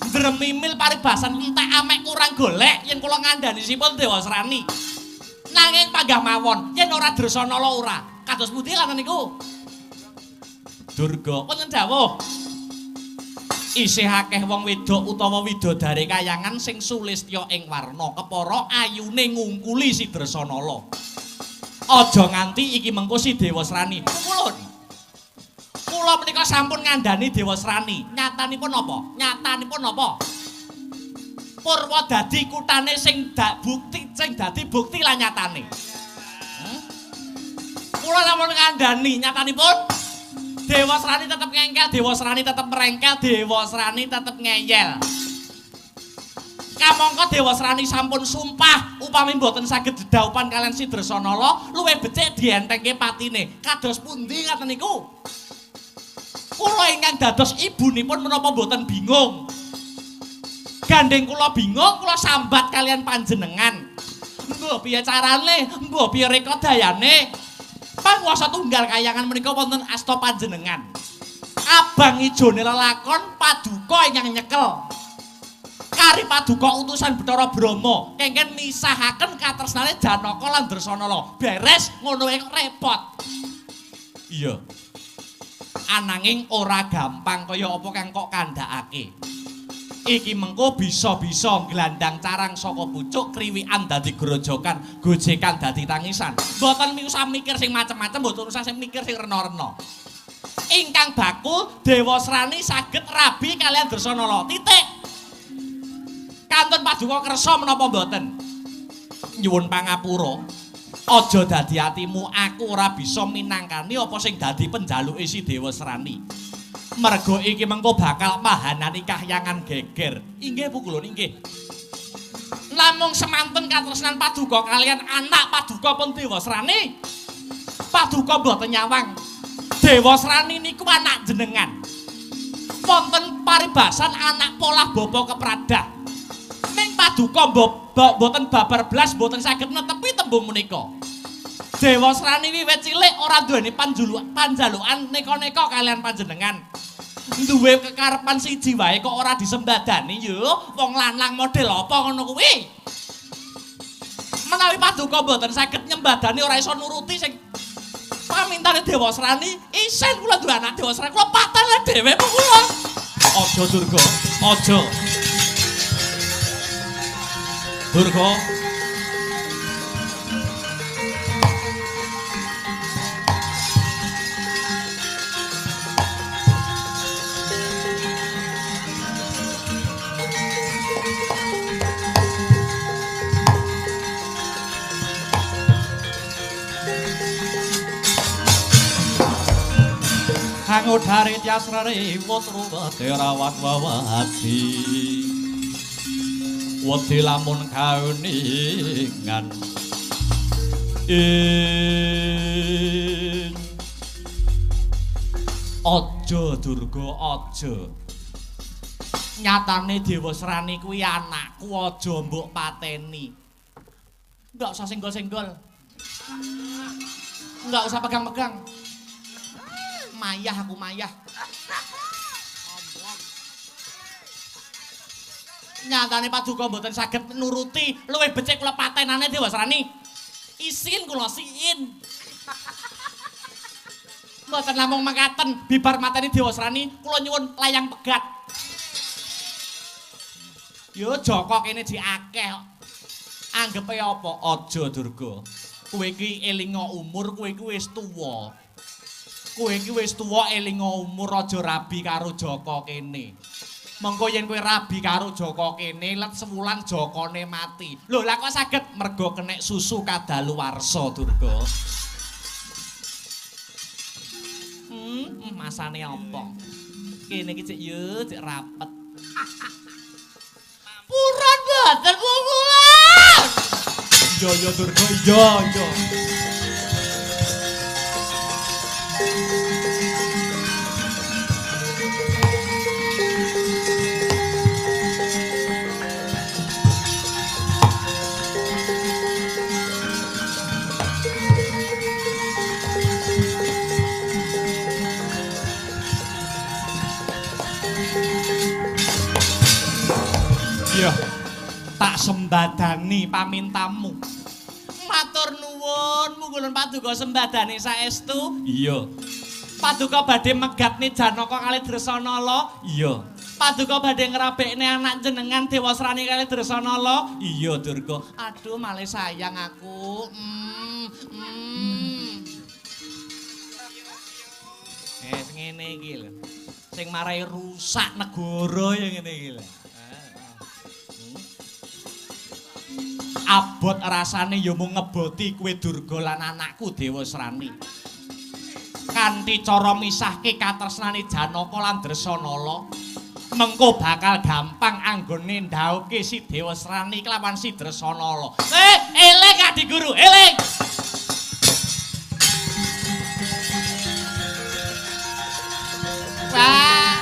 Ndremimil paribasan entek amek kurang golek yen kula ngandhani sipun Dewasrani. Nanging panggah mawon yen ora Dresanala ora. Kados pundi ngoten niku? Durga wonten dawuh. Isih akeh wong wedok utawa widodari kayangan sing sulistya ing warna kepara ayune ngungkuli si Dresanala. Aja nganti iki mengko si Dewasrani. Pungkulun. Kula menika sampun ngandhani Dewasrani. Nyatanipun napa? Nyatanipun napa? Purwodadi kutane sing bukti sing dadi bukti lan nyatane. Kula sampun ngandhani nyatanipun Dewasrani tetep ngengkel, Dewasrani tetep merengkel, Dewasrani tetep ngeyel. Kamangka Dewasrani sampun sumpah upami mboten saged dedhaupan kalian si Dresanala, luwih becik dientengke patine. Kados pundi ngaten niku? Kula ingkang dados ibunipun menapa mboten bingung. Gandeng kula bingung, kula sambat kalian panjenengan. Mbok piye carane? Mbok piye rekodayane? Panguwasa tunggal kayangan menika wonten asta panjenengan. Abang ijone lelakon paduka ingkang nyekel. Kari paduka utusan Bathara Brahma kengken misahaken katresnane Janaka lan Dresanala. Beres ngono wae repot. Iya. Ananging ora gampang kaya apa kang kok kandhakake. Iki mengko bisa-bisa nglandang carang saka pucuk kriwikan dadi grojokan, gojekan dadi tangisan. Mboten usah mikir sing macem-macem, mboten usah sing mikir sing rena-rena. Ingkang baku Dewasrani saged rabi kalian Dresanala. Titik. Kantun paduka kersa menapa mboten? Nyuwun pangapura. Aja dadi atimu, aku ora bisa minangkani apa sing dadi penjaluke si Dewasrani. Mergo iki mengko bakal mahanani kahyangan geger. Inggih pukulun inggih. Namung semanten katresnan paduka kalian anak paduka pun Dewasrani. Paduka mboten nyawang. Dewasrani niku anak jenengan. Wonten paribasan anak polah bapa kepradah. Ning paduka mboten babar blas mboten saged netepi tembung menika. Dewasrani wiwit cilik ora duweni panjalukan neka-neka kalian panjenengan. Duwe kekarepan siji wae kok ora disembadani yo, wong lanang model apa ngono kuwi? Menawi paduka mboten saged nyembadani ora iso nuruti sing pamintane Dewasrani, isen kula duwe anak Dewasrani kula patene dhewe po kula. Aja Durga, aja. Durga. Angodare tyasrare wutruwate rawat wawati. Wedi lamun kauningan. Aja Durga aja. Nyatane Dewasrani kuwi anakku aja mbok pateni. Enggak usah senggol-senggol. Enggak usah pegang-pegang. Mayah aku mayah. Nyatane paduka mboten saged nuruti, luwih becik kula patenane Dewasrani. Isin kula siin. Mboten namung mekaten, bibar mateni Dewasrani kula nyuwun layang pegat. Yo Joko kene jek akeh kok. Anggepe apa? Aja Durga. Kowe iki elinga umur, kowe iki wis tuwa. Kowe iki wis tuwa elinga umur aja rabi karo Jaka kene. Mengko yen kowe rabi karo Jaka kene, let sewulan Jakane mati. Lho, lah kok saged mergo kenek susu kadaluwarsa, Durga. Masane apa? Kene iki cek yo, cek rapet. Purun boten pukulan. Iya ya Durga, iya iya. Iya, tak sembadani pamintamu. Matur nuwun, munggulan paduka sembadani saestu. Iya. Paduka badhe megatne Janaka kalih Dresanala. Iya. Paduka badhe ngrabekne anak jenengan Dewasrani kalih Dresanala. Iya, Durga. Aduh, malih sayang aku. Wis ngene iki lho. Sing marai rusak negara ya ngene iki lho. Abot rasane ya mung ngeboti kowe Durga lan anakku Dewasrani. Kanthi cara misahke katresnane Janaka lan Dresanala, mengko bakal gampang anggone ndhauke si Dewasrani kelawan si Dresanala. Eling Adi Guru, eling. Wah.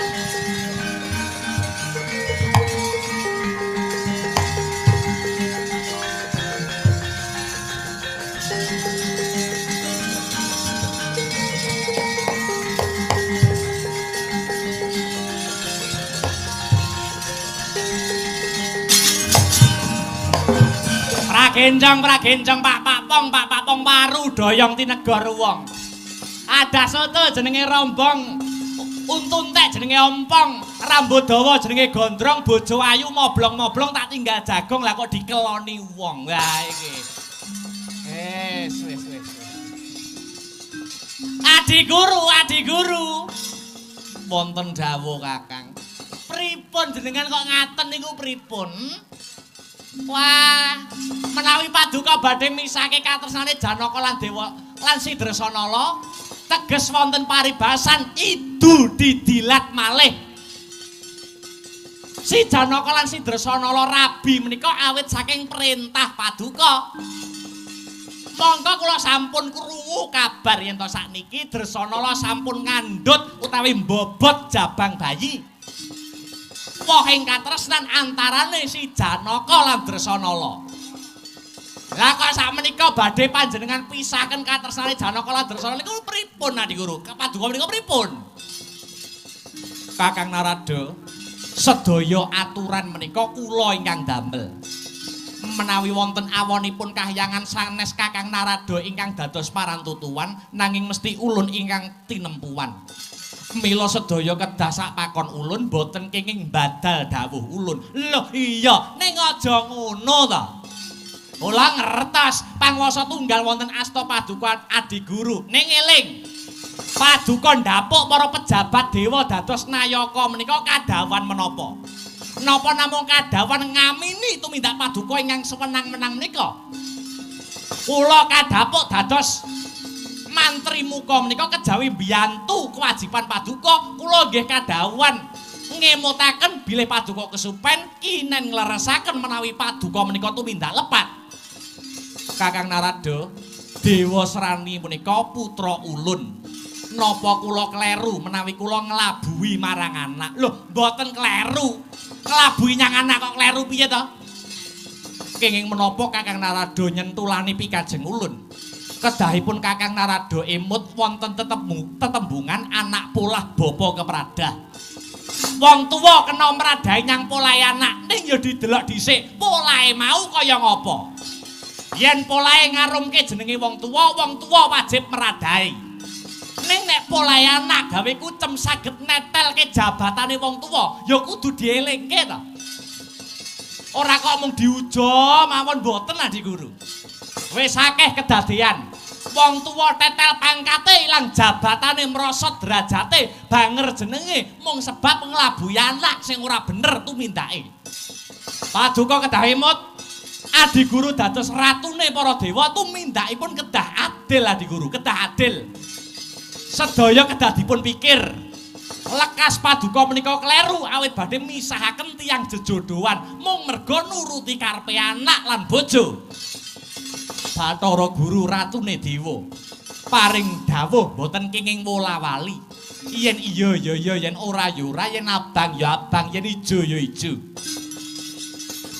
Pragenjong, pragenjong, pak pak pong, pak pak pong paru doyong tinegor wong. Ada soto jenenge rombong, untu entek jenenge ompong, rambut dawa jenenge gondrong, bojo ayu moblong-moblong tak tinggal jagong lah kok dikeloni wong. Wah iki. Wis wis wis. Adi guru, adi guru. Wonten dawuh Kakang. Pripun jenengan kok ngaten niku pripun? Wah, menawi paduka badhe misake katresnane Janaka lan Dewa lan si Dresanala, teges wonten paribasan idu didilat malih. Si Janaka lan si Dresanala rabi menika awit saking perintah paduka. Monggo kula sampun krungu kabar yen to sakniki Dresanala sampun ngandhut utawi mbobot jabang bayi. Wohing katresnan antarane si Janaka lan Dresanala. Lah kok sakmenika badhe panjenengan pisahaken katresnane Janaka lan Dresanala niku pripun Adi Guru? Paduka menika pripun? Kakang Narada, sedaya aturan menika kula ingkang damel. Menawi wonten awonipun kahyangan sanes Kakang Narada ingkang dados parantutuan nanging mesti ulun ingkang tinempuan. Mila sedaya kedah sak pakon ulun boten kenging badal dawuh ulun. Lho iya, ning aja ngono ta. Kula ngertos panguwasa tunggal wonten asta paduka Adi Guru. Ning eling. Paduka ndapuk para pejabat dewa dados nayaka menika kadhawan menapa? Napa namung kadhawan ngamini tumindak paduka ingkang sewenang-wenang menika? Kula kadhapuk dados mantri muka menika kejawi mbiyantu kewajiban paduka, kula nggih kadhawuhan ngemutaken bilih paduka kesupen kinen ngleresaken menawi paduka menika tumindak lepat. Kakang Narada, Dewasrani menika putra ulun. Napa kula kleru menawi kula nglabuhi marang anak? Lho, mboten kleru. Nglabuhi nyang anak kok kleru piye to? Kenging menapa Kakang Narada nyentulani pikajeng ulun? Kedahipun Kakang Narada emut wonten tetembungan anak polah bapa kepradah. Wong tuwa kena mradahi nyang polahe anak, ning ya didelok dhisik polahe mau kaya ngapa. Yen polahe ngarumke jenenge wong tuwa wajib mradahi. Ning nek polahe anak gawe kucem saged netelke jabatane wong tuwa, ya kudu dielingke to. Ora kok mung diuja mawon mboten Adi Guru. Wis akeh kedadean. Wong tuwa tetel pangkate ilang jabatane merosot derajate, banger jenenge mung sebab nglabuhi anak sing ora bener tumindake. Paduka kedah emut Adiguru dados ratune para dewa tumindakipun kedah adil Adiguru, kedah adil. Sedaya kedah dipun pikir. Lekas paduka menika kleru awit badhe misahaken tiyang jejodohan mung merga nuruti karepe anak lan bojo. Bathara Guru ratune dewa paring dawuh mboten kenging wola-wali. Yen iya ya iya, yen ora ya ora, yen abang ya abang, yen ijo ya ijo.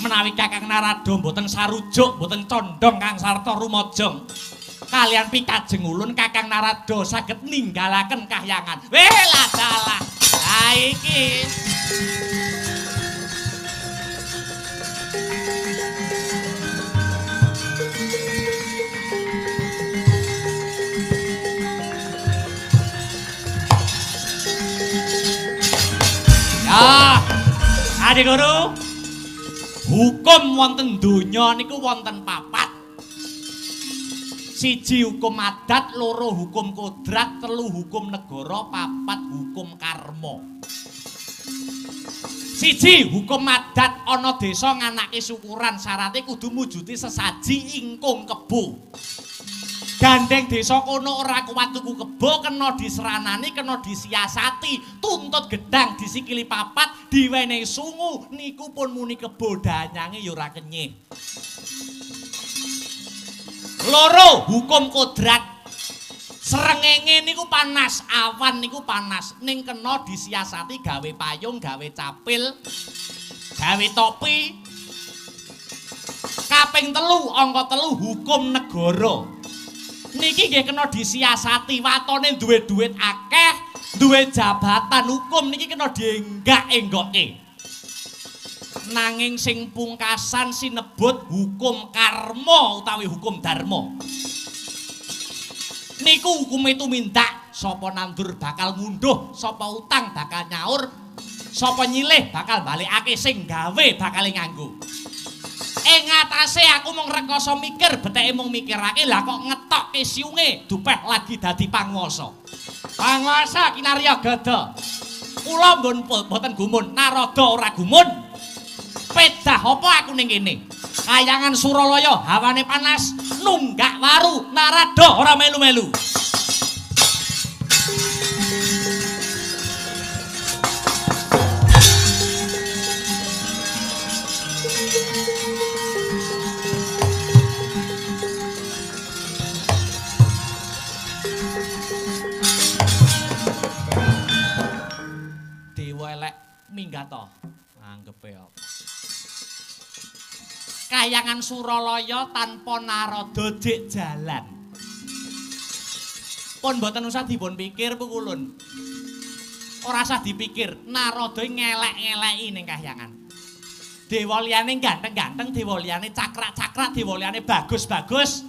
Menawi Kakang Narada mboten sarujuk, mboten condong kang sarta rumajang kalian pikajeng ulun Kakang Narada saged ninggalaken kahyangan. Weh lah dalah. Ha iki. Ya, Adiguru, hukum wonten donya niku wonten papat. Siji hukum adat, loro hukum kodrat, telu hukum negara, papat hukum karma. Siji hukum adat ana desa nganake syukuran syarate kudu mujuti sesaji ingkung kebo. Gandeng desa kono ora kuat tuku kebo, kena diseranani, kena disiasati, tuntut gedang disikili papat, diwenehi sungu, niku pun muni kebo danyange ya ora kenyih. Loro hukum kodrat. Srengenge niku panas, awan niku panas, ning kena disiasati gawe payung, gawe capil, gawe topi. Kaping telu, angka telu hukum negara. Niki nggih kena disiasati, watone duwe duit akeh, duwe jabatan hukum niki kena dienggak-enggokke. Nanging sing pungkasan sinebut hukum karma utawi hukum dharma. Niku hukume tumindak, sapa nandur bakal ngunduh, sapa utang bakal nyaur, sapa nyilih bakal balekake, sing gawe bakal nganggo. Ing atase aku mung rekoso mikir, beteke mung mikirake, lah kok ngetokke siunge dupeh lagi dadi panguwasa. Panguwasa kinarya gada. Kula mboten gumun, Narada ora gumun. Pedah apa aku ning kene? Kayangan Suralaya hawane panas, nunggak waru, Narada ora melu-melu. Dewa elek minggat to, anggepe apa? Kayangan Suralaya tanpa Narada jek jalan. Pun mboten usah dipun pikir pukulun. Ora usah dipikir, Narada ngelek-ngeleki ning kahyangan. Dewa liyane ganteng-ganteng, dewa liyane cakrak-cakrak, dewa liyane bagus-bagus.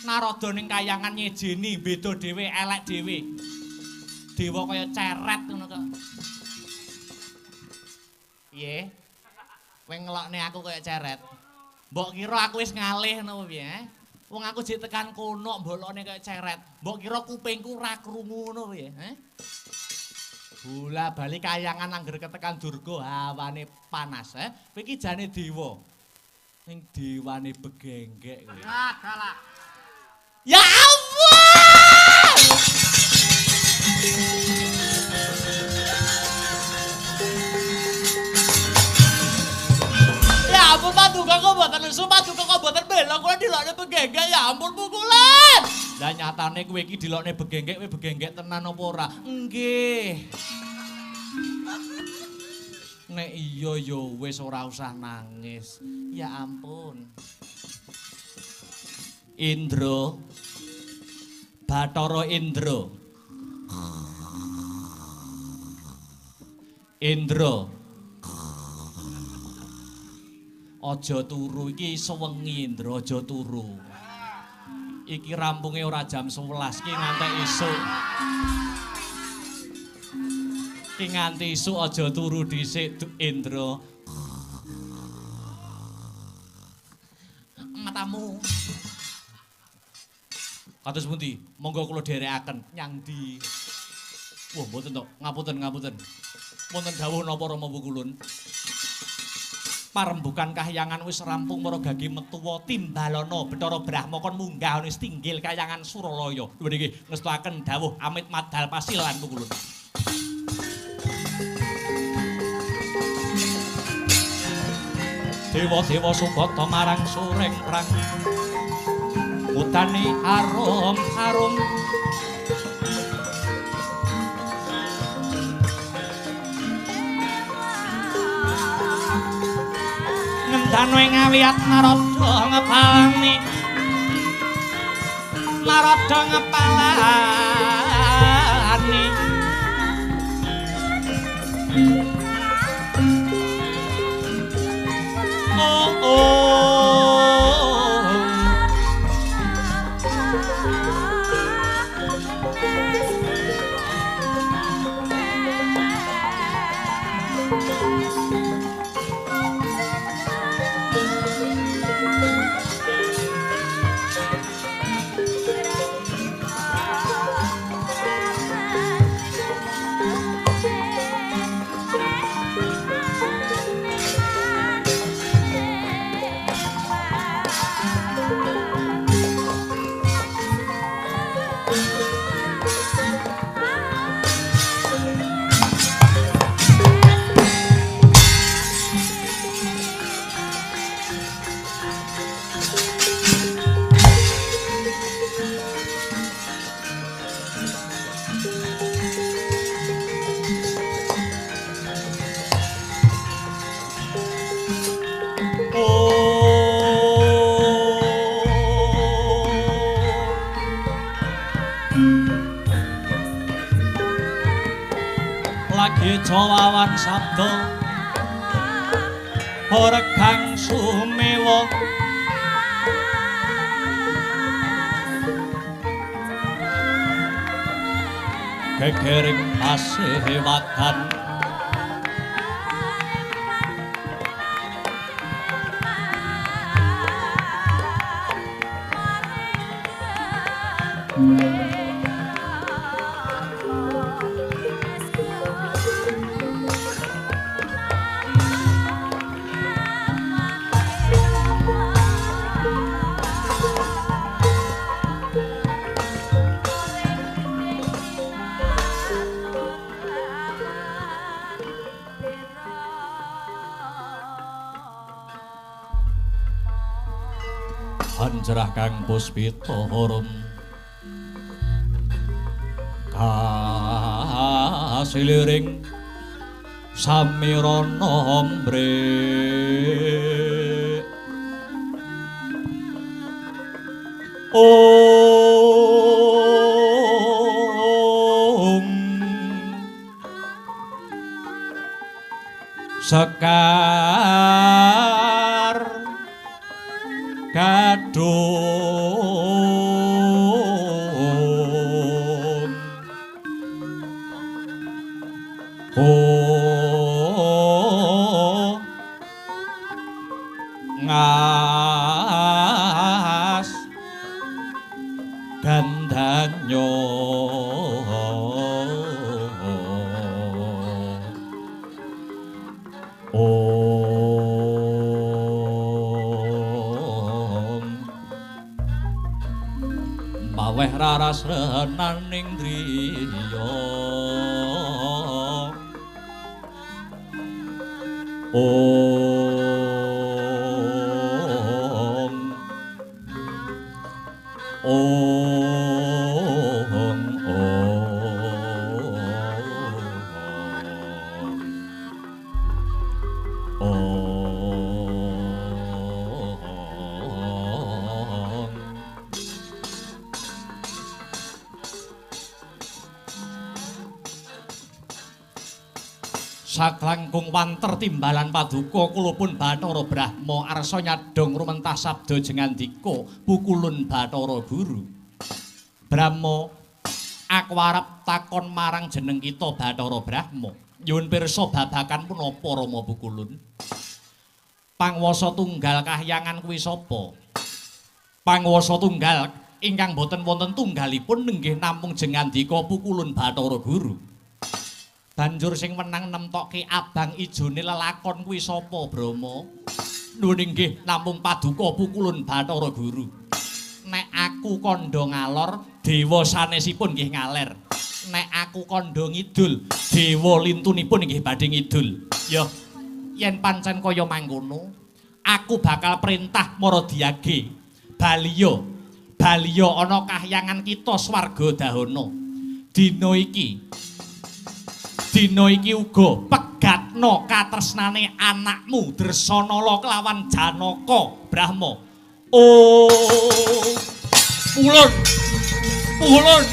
Narada ning kahyangan nyejeni, beda dhewe, elek dhewe. Dewa kaya ceret ngono kok. Piye? Kowe ngelokne aku kaya ceret. Mbok kira aku wis ngalih ngono piye? Wong aku jek tekan kono mbok lokne kaya ceret. Mbok kira kupingku ora krungu ngono piye, he? Bola bali kayangan angger ketekan Durga hawane panas, he. Kowe iki jane dewa. Ning dewane begenggek kowe. Ya Allah! Ya ampun paduka kok mboten lesu, paduka kok mboten bela, kula dilokne begenggek, ya ampun pukulan. Lah nyatane kowe iki dilokne begenggek, kowe begenggek tenan apa ora? Nggih. Nek iya ya wis ora usah nangis. Ya ampun. Indra, Bathara Indra. Indra. Aja turu iki sewengi Indra, aja turu. Iki rampunge ora jam 11 iki nganti esuk. Iki nganti esuk aja turu dhisik Indra. Matamu. Kados pundi? Monggo kula dherekaken nyang ndi? Wah, mboten to. Ngapunten, ngapunten. Wonten dawuh napa Rama Pukulun? Parembukan kahyangan wis rampung para gagi metuwa timbalana Bathara Brahma kon munggah ana tinggil kahyangan Suralaya. Lho niki ngestuaken dawuh amit madal pasilan Pukulun. Dewa-dewa subata marang sureng prang ngutani arum-arum ngendano ing awiyat narada ngepalani narada ngepalani oh, oh. Jawawan sabda regang sumewa gegering pasewatan Hanjerah kang puspita harum kasiliring samirana mbre Om Sekar Gadung Ko Ngas Gandanyo Maweh raras renaning driya Om Om Om Om Saklangkung wanter timbalan paduka kula pun Bathara Brahma arsa nyadhong rumentah sabda jengandika pukulun Bathara Guru. Brahma, aku arep takon marang jeneng kita Bathara Brahma. Nyuwun pirsa babakan punapa Rama Pukulun? Panguwasa tunggal kahyangan kuwi sapa? Panguwasa tunggal Ingkang boten wonten tunggalipun nenggih namung jengandika pukulun Bathara Guru. Banjur sing wenang nemtokke abang ijone lelakon kuwi sapa, Brahma? Nuwun inggih namung paduka pukulun Bathara Guru. Nek aku kandha ngalor, dewa sanesipun nggih ngaler. Nek aku kandha ngidul, dewa lintunipun nggih badhe ngidul. Ya, yen pancen kaya mangkono, aku bakal perintah Maradiage. Baliya, baliya ana kahyangan kita swarga dahana. Dina iki uga pegatno katresnane anakmu Dresanala kelawan Janaka Brahma. Oh, pulun, pulun.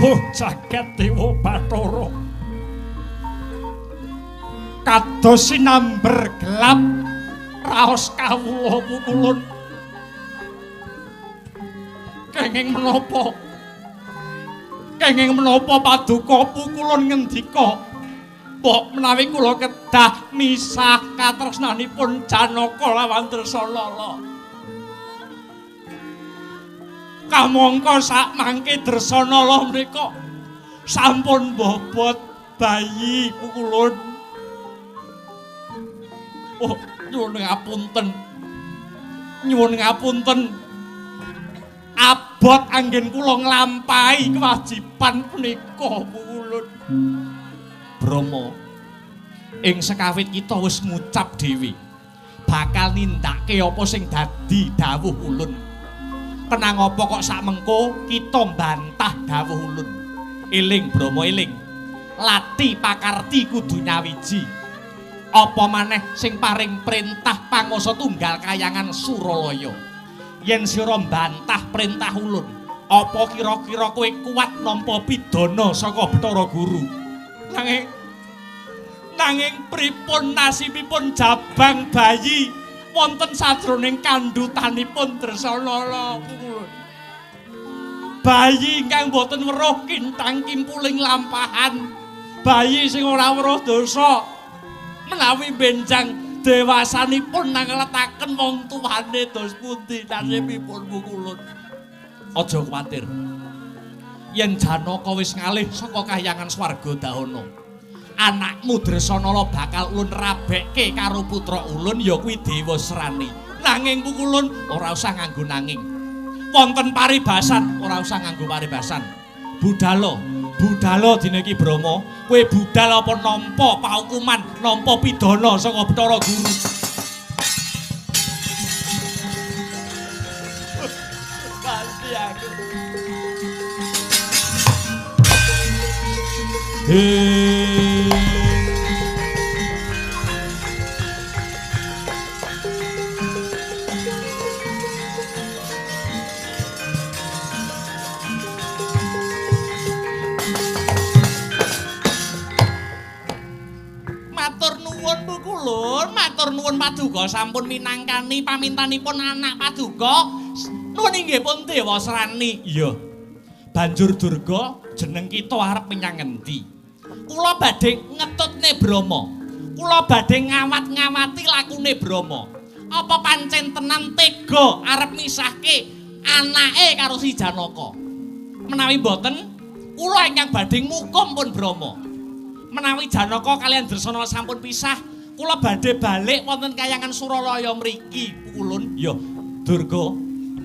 Oh, jagat dewa Bathara. Kados sinamber gelap raos kawula pukulun. Kenging menapa? Kenging menapa paduka pukulun ngendika? Mbok menawi kula kedah misah katresnanipun Janaka lawan Dresanala. Kamangka sak mangke Dresanala menika sampun bobot bayi pukulun. Oh, nyuwun ngapunten. Nyuwun ngapunten. Abot anggen kula nglampahi kewajiban punika pukulun. Brahma, ing sekawit kita wis ngucap dhewe bakal nindakake apa sing dadi dawuh ulun. Tenang apa kok sak mengko kita mbantah dawuh ulun. Eling Brahma eling. Lati pakarti kudu nyawiji. Apa maneh sing paring perintah panguwasa tunggal kayangan Suralaya. Yen sira mbantah perintah ulun, apa kira-kira kowe kuat nampa pidana saka Bathara Guru? Nanging pripun nasibipun jabang bayi wonten sajroning kandhutanipun Dresanala pukulun. Bayi ingkang boten weruh kintang kimpuling lampahan, bayi sing ora weruh dosa menawi benjang dewasanipun nangletaken wong tuwane dos pundi nasibipun pukulun. Aja kuwatir. Yen Janaka wis ngalih saka kahyangan swarga dahana, anakmu Dresanala bakal ulun rabekke karo putra ulun ya kuwi Dewa Srani. Nanging pukulun ora usah nganggo nanging. Wonten paribasan ora usah nganggo paribasan. Budalo, budalo dina iki Brahma, kowe budal apa nampa paukuman, nampa pidana saka Bathara Guru. Pasti aku. Matur nuwun pukulun, matur nuwun paduka sampun minangkani pamintanipun anak paduka. Nuwun inggih pun Dewa Srani. Iya. Banjur Durga jeneng kita arep menyang ngendi? Kula badhe ngetutne Brahma. Kula badhe ngawat-ngawati lakune Brahma. Apa pancen tenan tega arep misahke anake karo si Janaka? Menawi mboten, kula ingkang badhe ngukum pun Brahma. Menawi Janaka kaliyan Dresanala sampun pisah, kula badhe balik wonten kayangan Suralaya mriki, pukulun. Ya, Durga,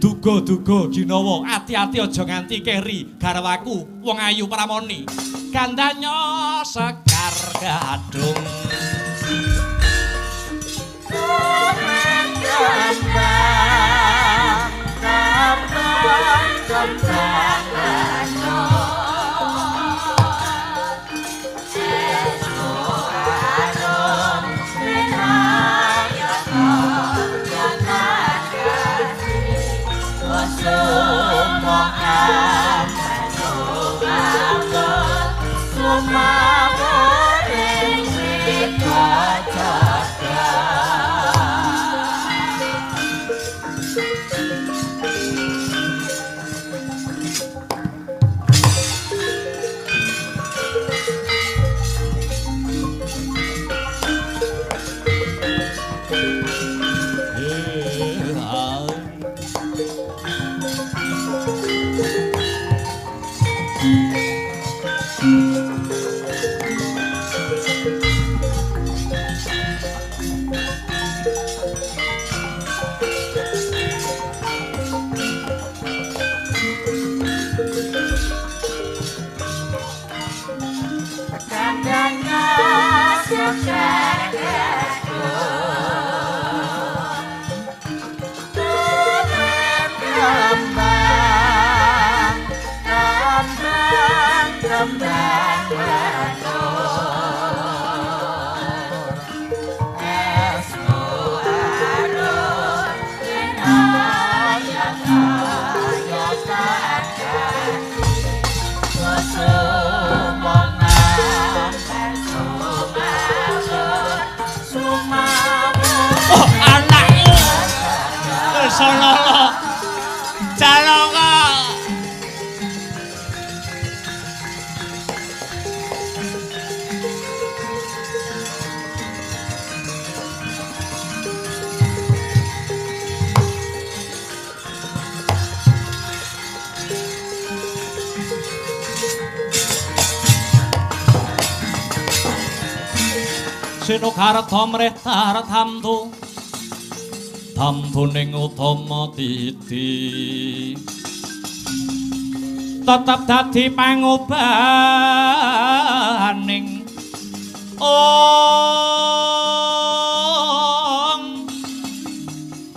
duga duga ginawa, ati-ati aja nganti keri garwaku wong ayu pramoni. Gandanya sekar gadung. Kembang, kembang, kembang. Suma Dresanala Janaka. Sinukarta mrih tartamtu tamtuning utama titi tetep dadi pangobaning ong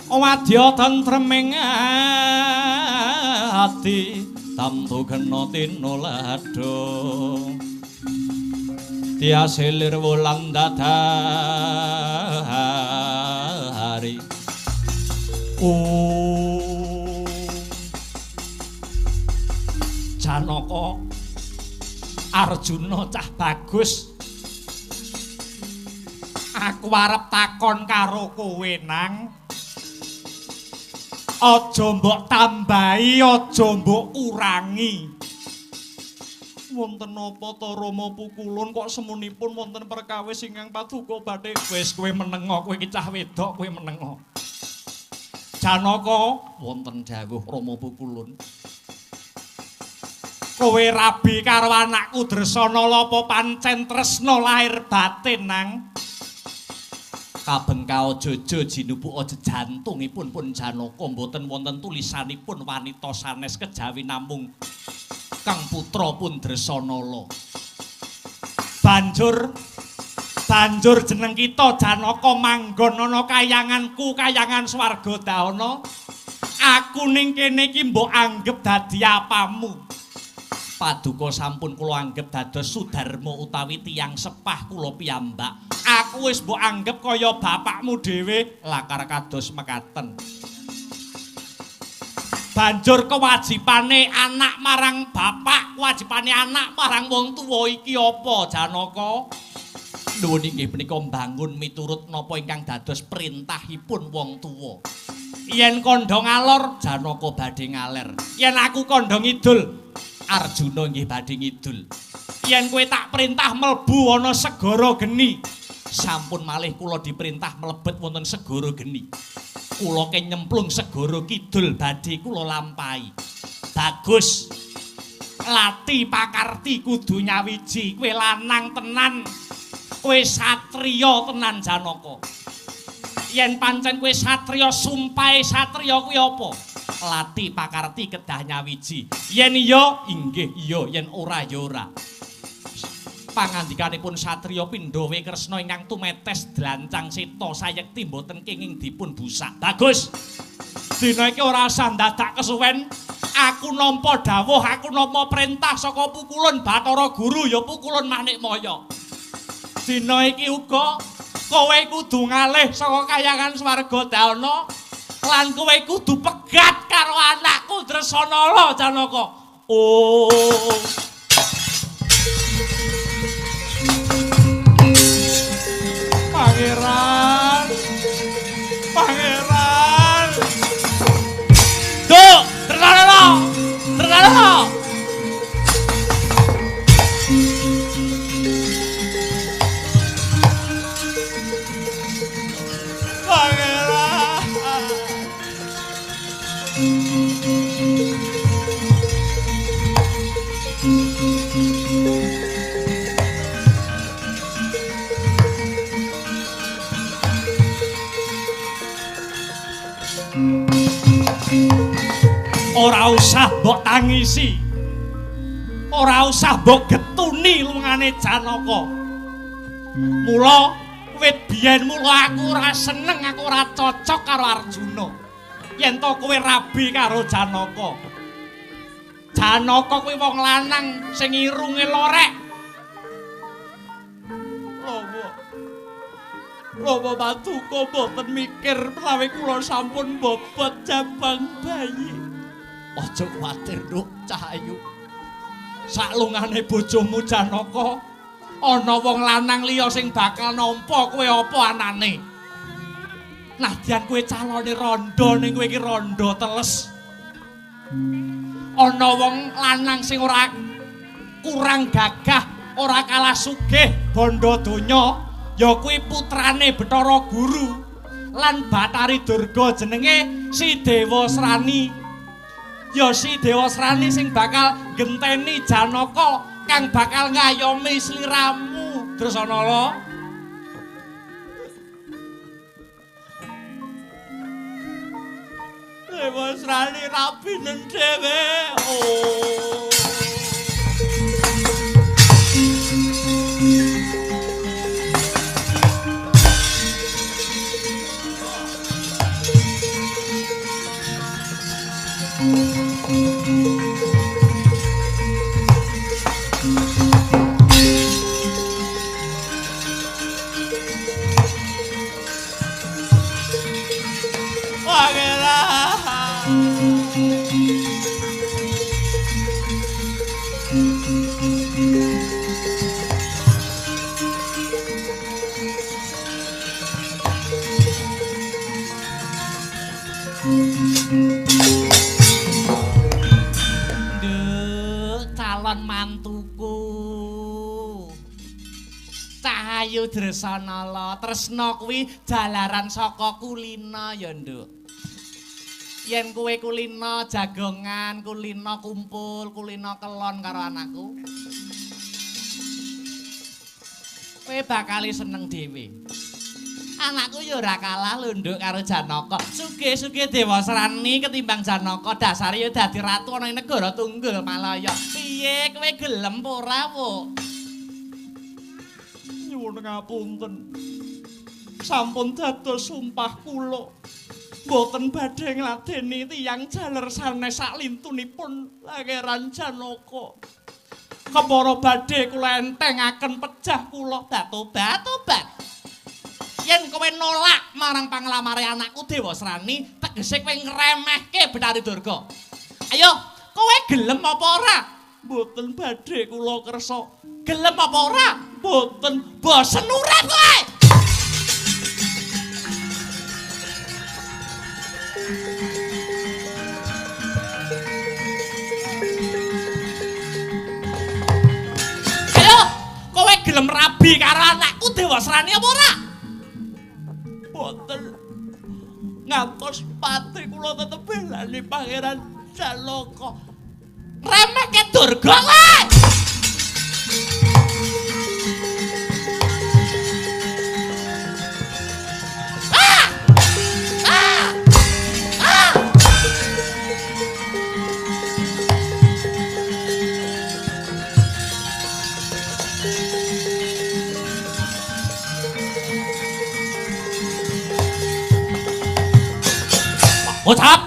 wadya tentreming ati tamtu kena tinuladha tiasilir wulan dadari. Janaka Arjuna cah bagus, aku arep takon karo kowe nang, aja mbok tambahi, aja mbok kurangi. Wonten napa ta Rama Pukulun kok semunipun wonten perkawis ingkang paduka badhe? Wis kowe menengo, kowe iki cah wedok, kowe menengo. Janaka, wonten dawuh Rama Pukulun. Kowe rabi karo anakku Dresanala apa pancen tresna lahir batin nang? Kabengkao jojo jinupuka jejantungipun pun Janaka mboten wonten tulisanipun wanita sanes kejawi namung Kang putra pun Dresanala. Banjur jeneng kita Janaka manggon ana kayanganku, kayangan swarga dahana. Aku ning kene iki mbok anggep dadi apamu? Paduka sampun kula anggep dados Sudarma utawi tiyang sepah kula piyambak. Aku wis mbok anggep kaya bapakmu dhewe, lakar kados mekaten. Banjur kewajibane anak marang bapak, kewajibane anak marang wong tuwa iki apa Janaka? Nuwun inggih punika mbangun miturut napa ingkang dados perintahipun wong tuwa. Yen kandha ngalor, Janaka badhe ngaler. Yen aku kandha ngidul, Arjuna nggih badhe ngidul. Yen kowe tak perintah mlebu ana segara geni, sampun malih kula diperintah mlebet wonten segara geni. Kula nyemplung segara kidul badhe kula lampahi. Bagus. Lati pakarti kudu nyawiji. Kowe lanang tenan. Kowe satriya tenan Janaka. Yen pancen kowe satriya, sumpahe satriya kuwi apa? Lati pakarti kedah nyawiji. Yen iya, inggih iya, yen ora ya ora. Pangandikanipun satriya Pindhawe Kresna ingkang tumetes dlancang seta sayekti mboten kenging dipun busak. Bagus. Dina iki ora usah ndadak kesuwen. Aku nampa dawuh, aku nampa perintah saka Pukulun Bathara Guru ya Pukulun Manikmaya. Dina iki uga kowe kudu ngalih saka kayangan swarga dahana lan kowe kudu pegat karo anakku Dresanala Janaka. Oh. Pangeran, pangeran, Duh, Dresanala, Dresanala. Pangeran. Ora usah mbok tangisi. Ora usah mbok getuni lungane Janaka. Mula wit biyen mula aku ora seneng, aku ora cocok karo Arjuna. Yen to kowe rabi karo Janaka. Janaka kuwi wong lanang sing irunge lorek. Rama. Rama Paduka mboten mikir menawi kula sampun bobot jabang bayi. Aja kuwatir, Nduk, Cahayu. Saklungane bojomu Janaka ana wong lanang liya sing bakal nampa kowe apa anane. Nadyan kowe calone rondo ning kowe iki rondo teles. Ana wong lanang sing ora kurang gagah, ora kalah sugih bondo donya, ya kuwi putrane Bathara Guru lan Bathari Durga jenenge Si Dewasrani. Ya Si Dewasrani sing bakal genteni Janaka kang bakal ngayomi sliramu Dresanala. Dewasrani rabinen dhewe. Oh. Mantuku Cahayu Dresanala, tresna kuwi jalaran saka kulina ya, Nduk. Yen kowe kulina jagongan, kulina kumpul, kulina kelon karo anakku, kowe bakal seneng dhewe. Anakku ya ora kalah lho, Nduk, karo Janaka. Sugih-sugih Dewasrani ketimbang Janaka, dasare ya dadi ratu ana ing negara Tunggul Malaya. Piye kowe gelem apa ora, Wuk? Nyuwun ngapunten. Sampun dados sumpah kula. Mboten badhe ngladeni tiyang jaler sanes saklintunipun Pangeran Janaka. Kepara badhe kula entengaken pejah kula batobat-tobat. Yen kowe nolak marang panglamare anakku Dewasrani, tegese kowe ngremehke Bathari Durga. Ayo, kowe gelem apa ora? Mboten badhe kula kersa. Gelem apa ora? Mboten. Bosen urip kowe. Ayo, kowe gelem rabi karo anakku Dewasrani apa ora? Boten. Ngantos pati kula tetep belani Pangeran Janaka. Remehke Durga kowe. Ah! Ah! Ah! Ucap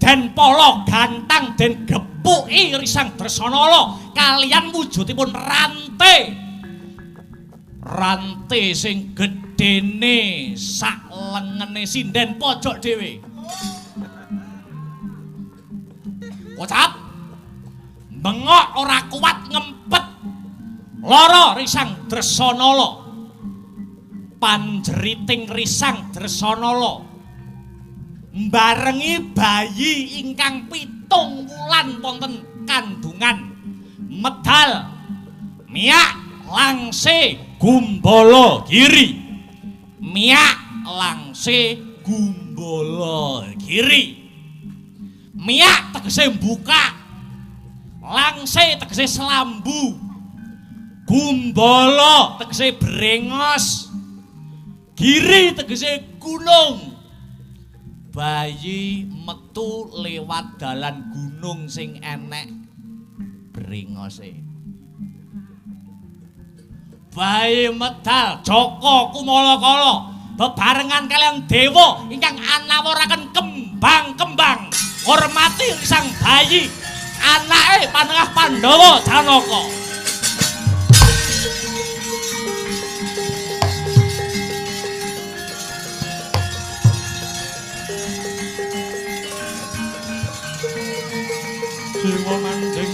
den pala gantang den gepuki Risang Dresanala kalian wujudipun rante. Rante sing gedene sak lengene sinden pojok dhewe. Ucap bengok ora kuat ngempet lara Risang Dresanala. Panjeriting Risang Dresanala mbarengi bayi ingkang 7 wulan wonten kandungan medal miak langse gumbala giri. Miak langse gumbala giri. Miak tegese buka, langse tegese selambu, gumbala tegese brengos, giri tegese gunung. Bayi metu lewat dalan gunung sing enek bringose. Bayi medal Joko Kumalakala bebarengan kaliyan dewa ingkang anawuraken kembang-kembang ngormati sang bayi anake panengah Pandhawa Janaka. Jiwa manjing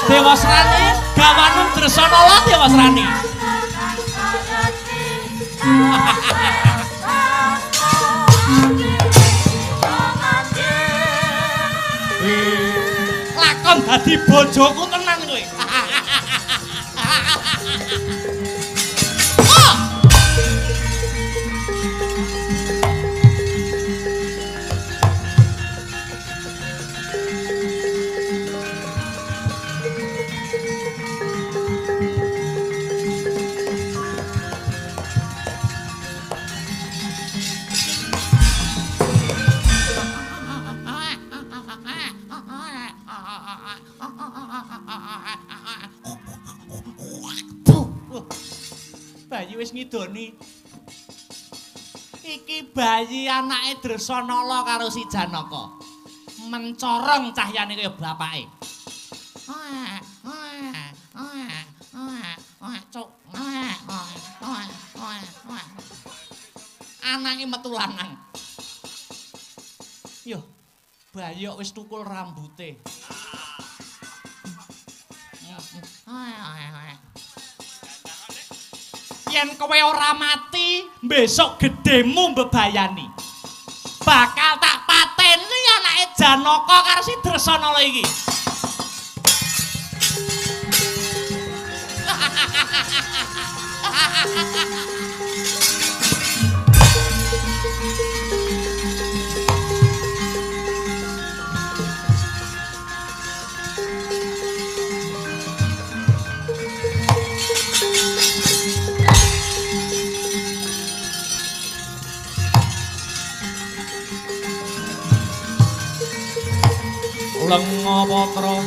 Dewasrani, gawanen Dresanala Dewasrani. Lakon dadi bojoku tenan kowe. Bayi wis ngidoni. Iki bayi anake Dresanala karo si Janaka. Mencorong cahyane kaya bapake. Anake metu lanang. Yo, bayi kok wis tukul rambute. Yen kowe ora mati, besok gedhemu mbebayani. Bakal tak pateni anake Janaka karo si Dresanala iki. Lenga patra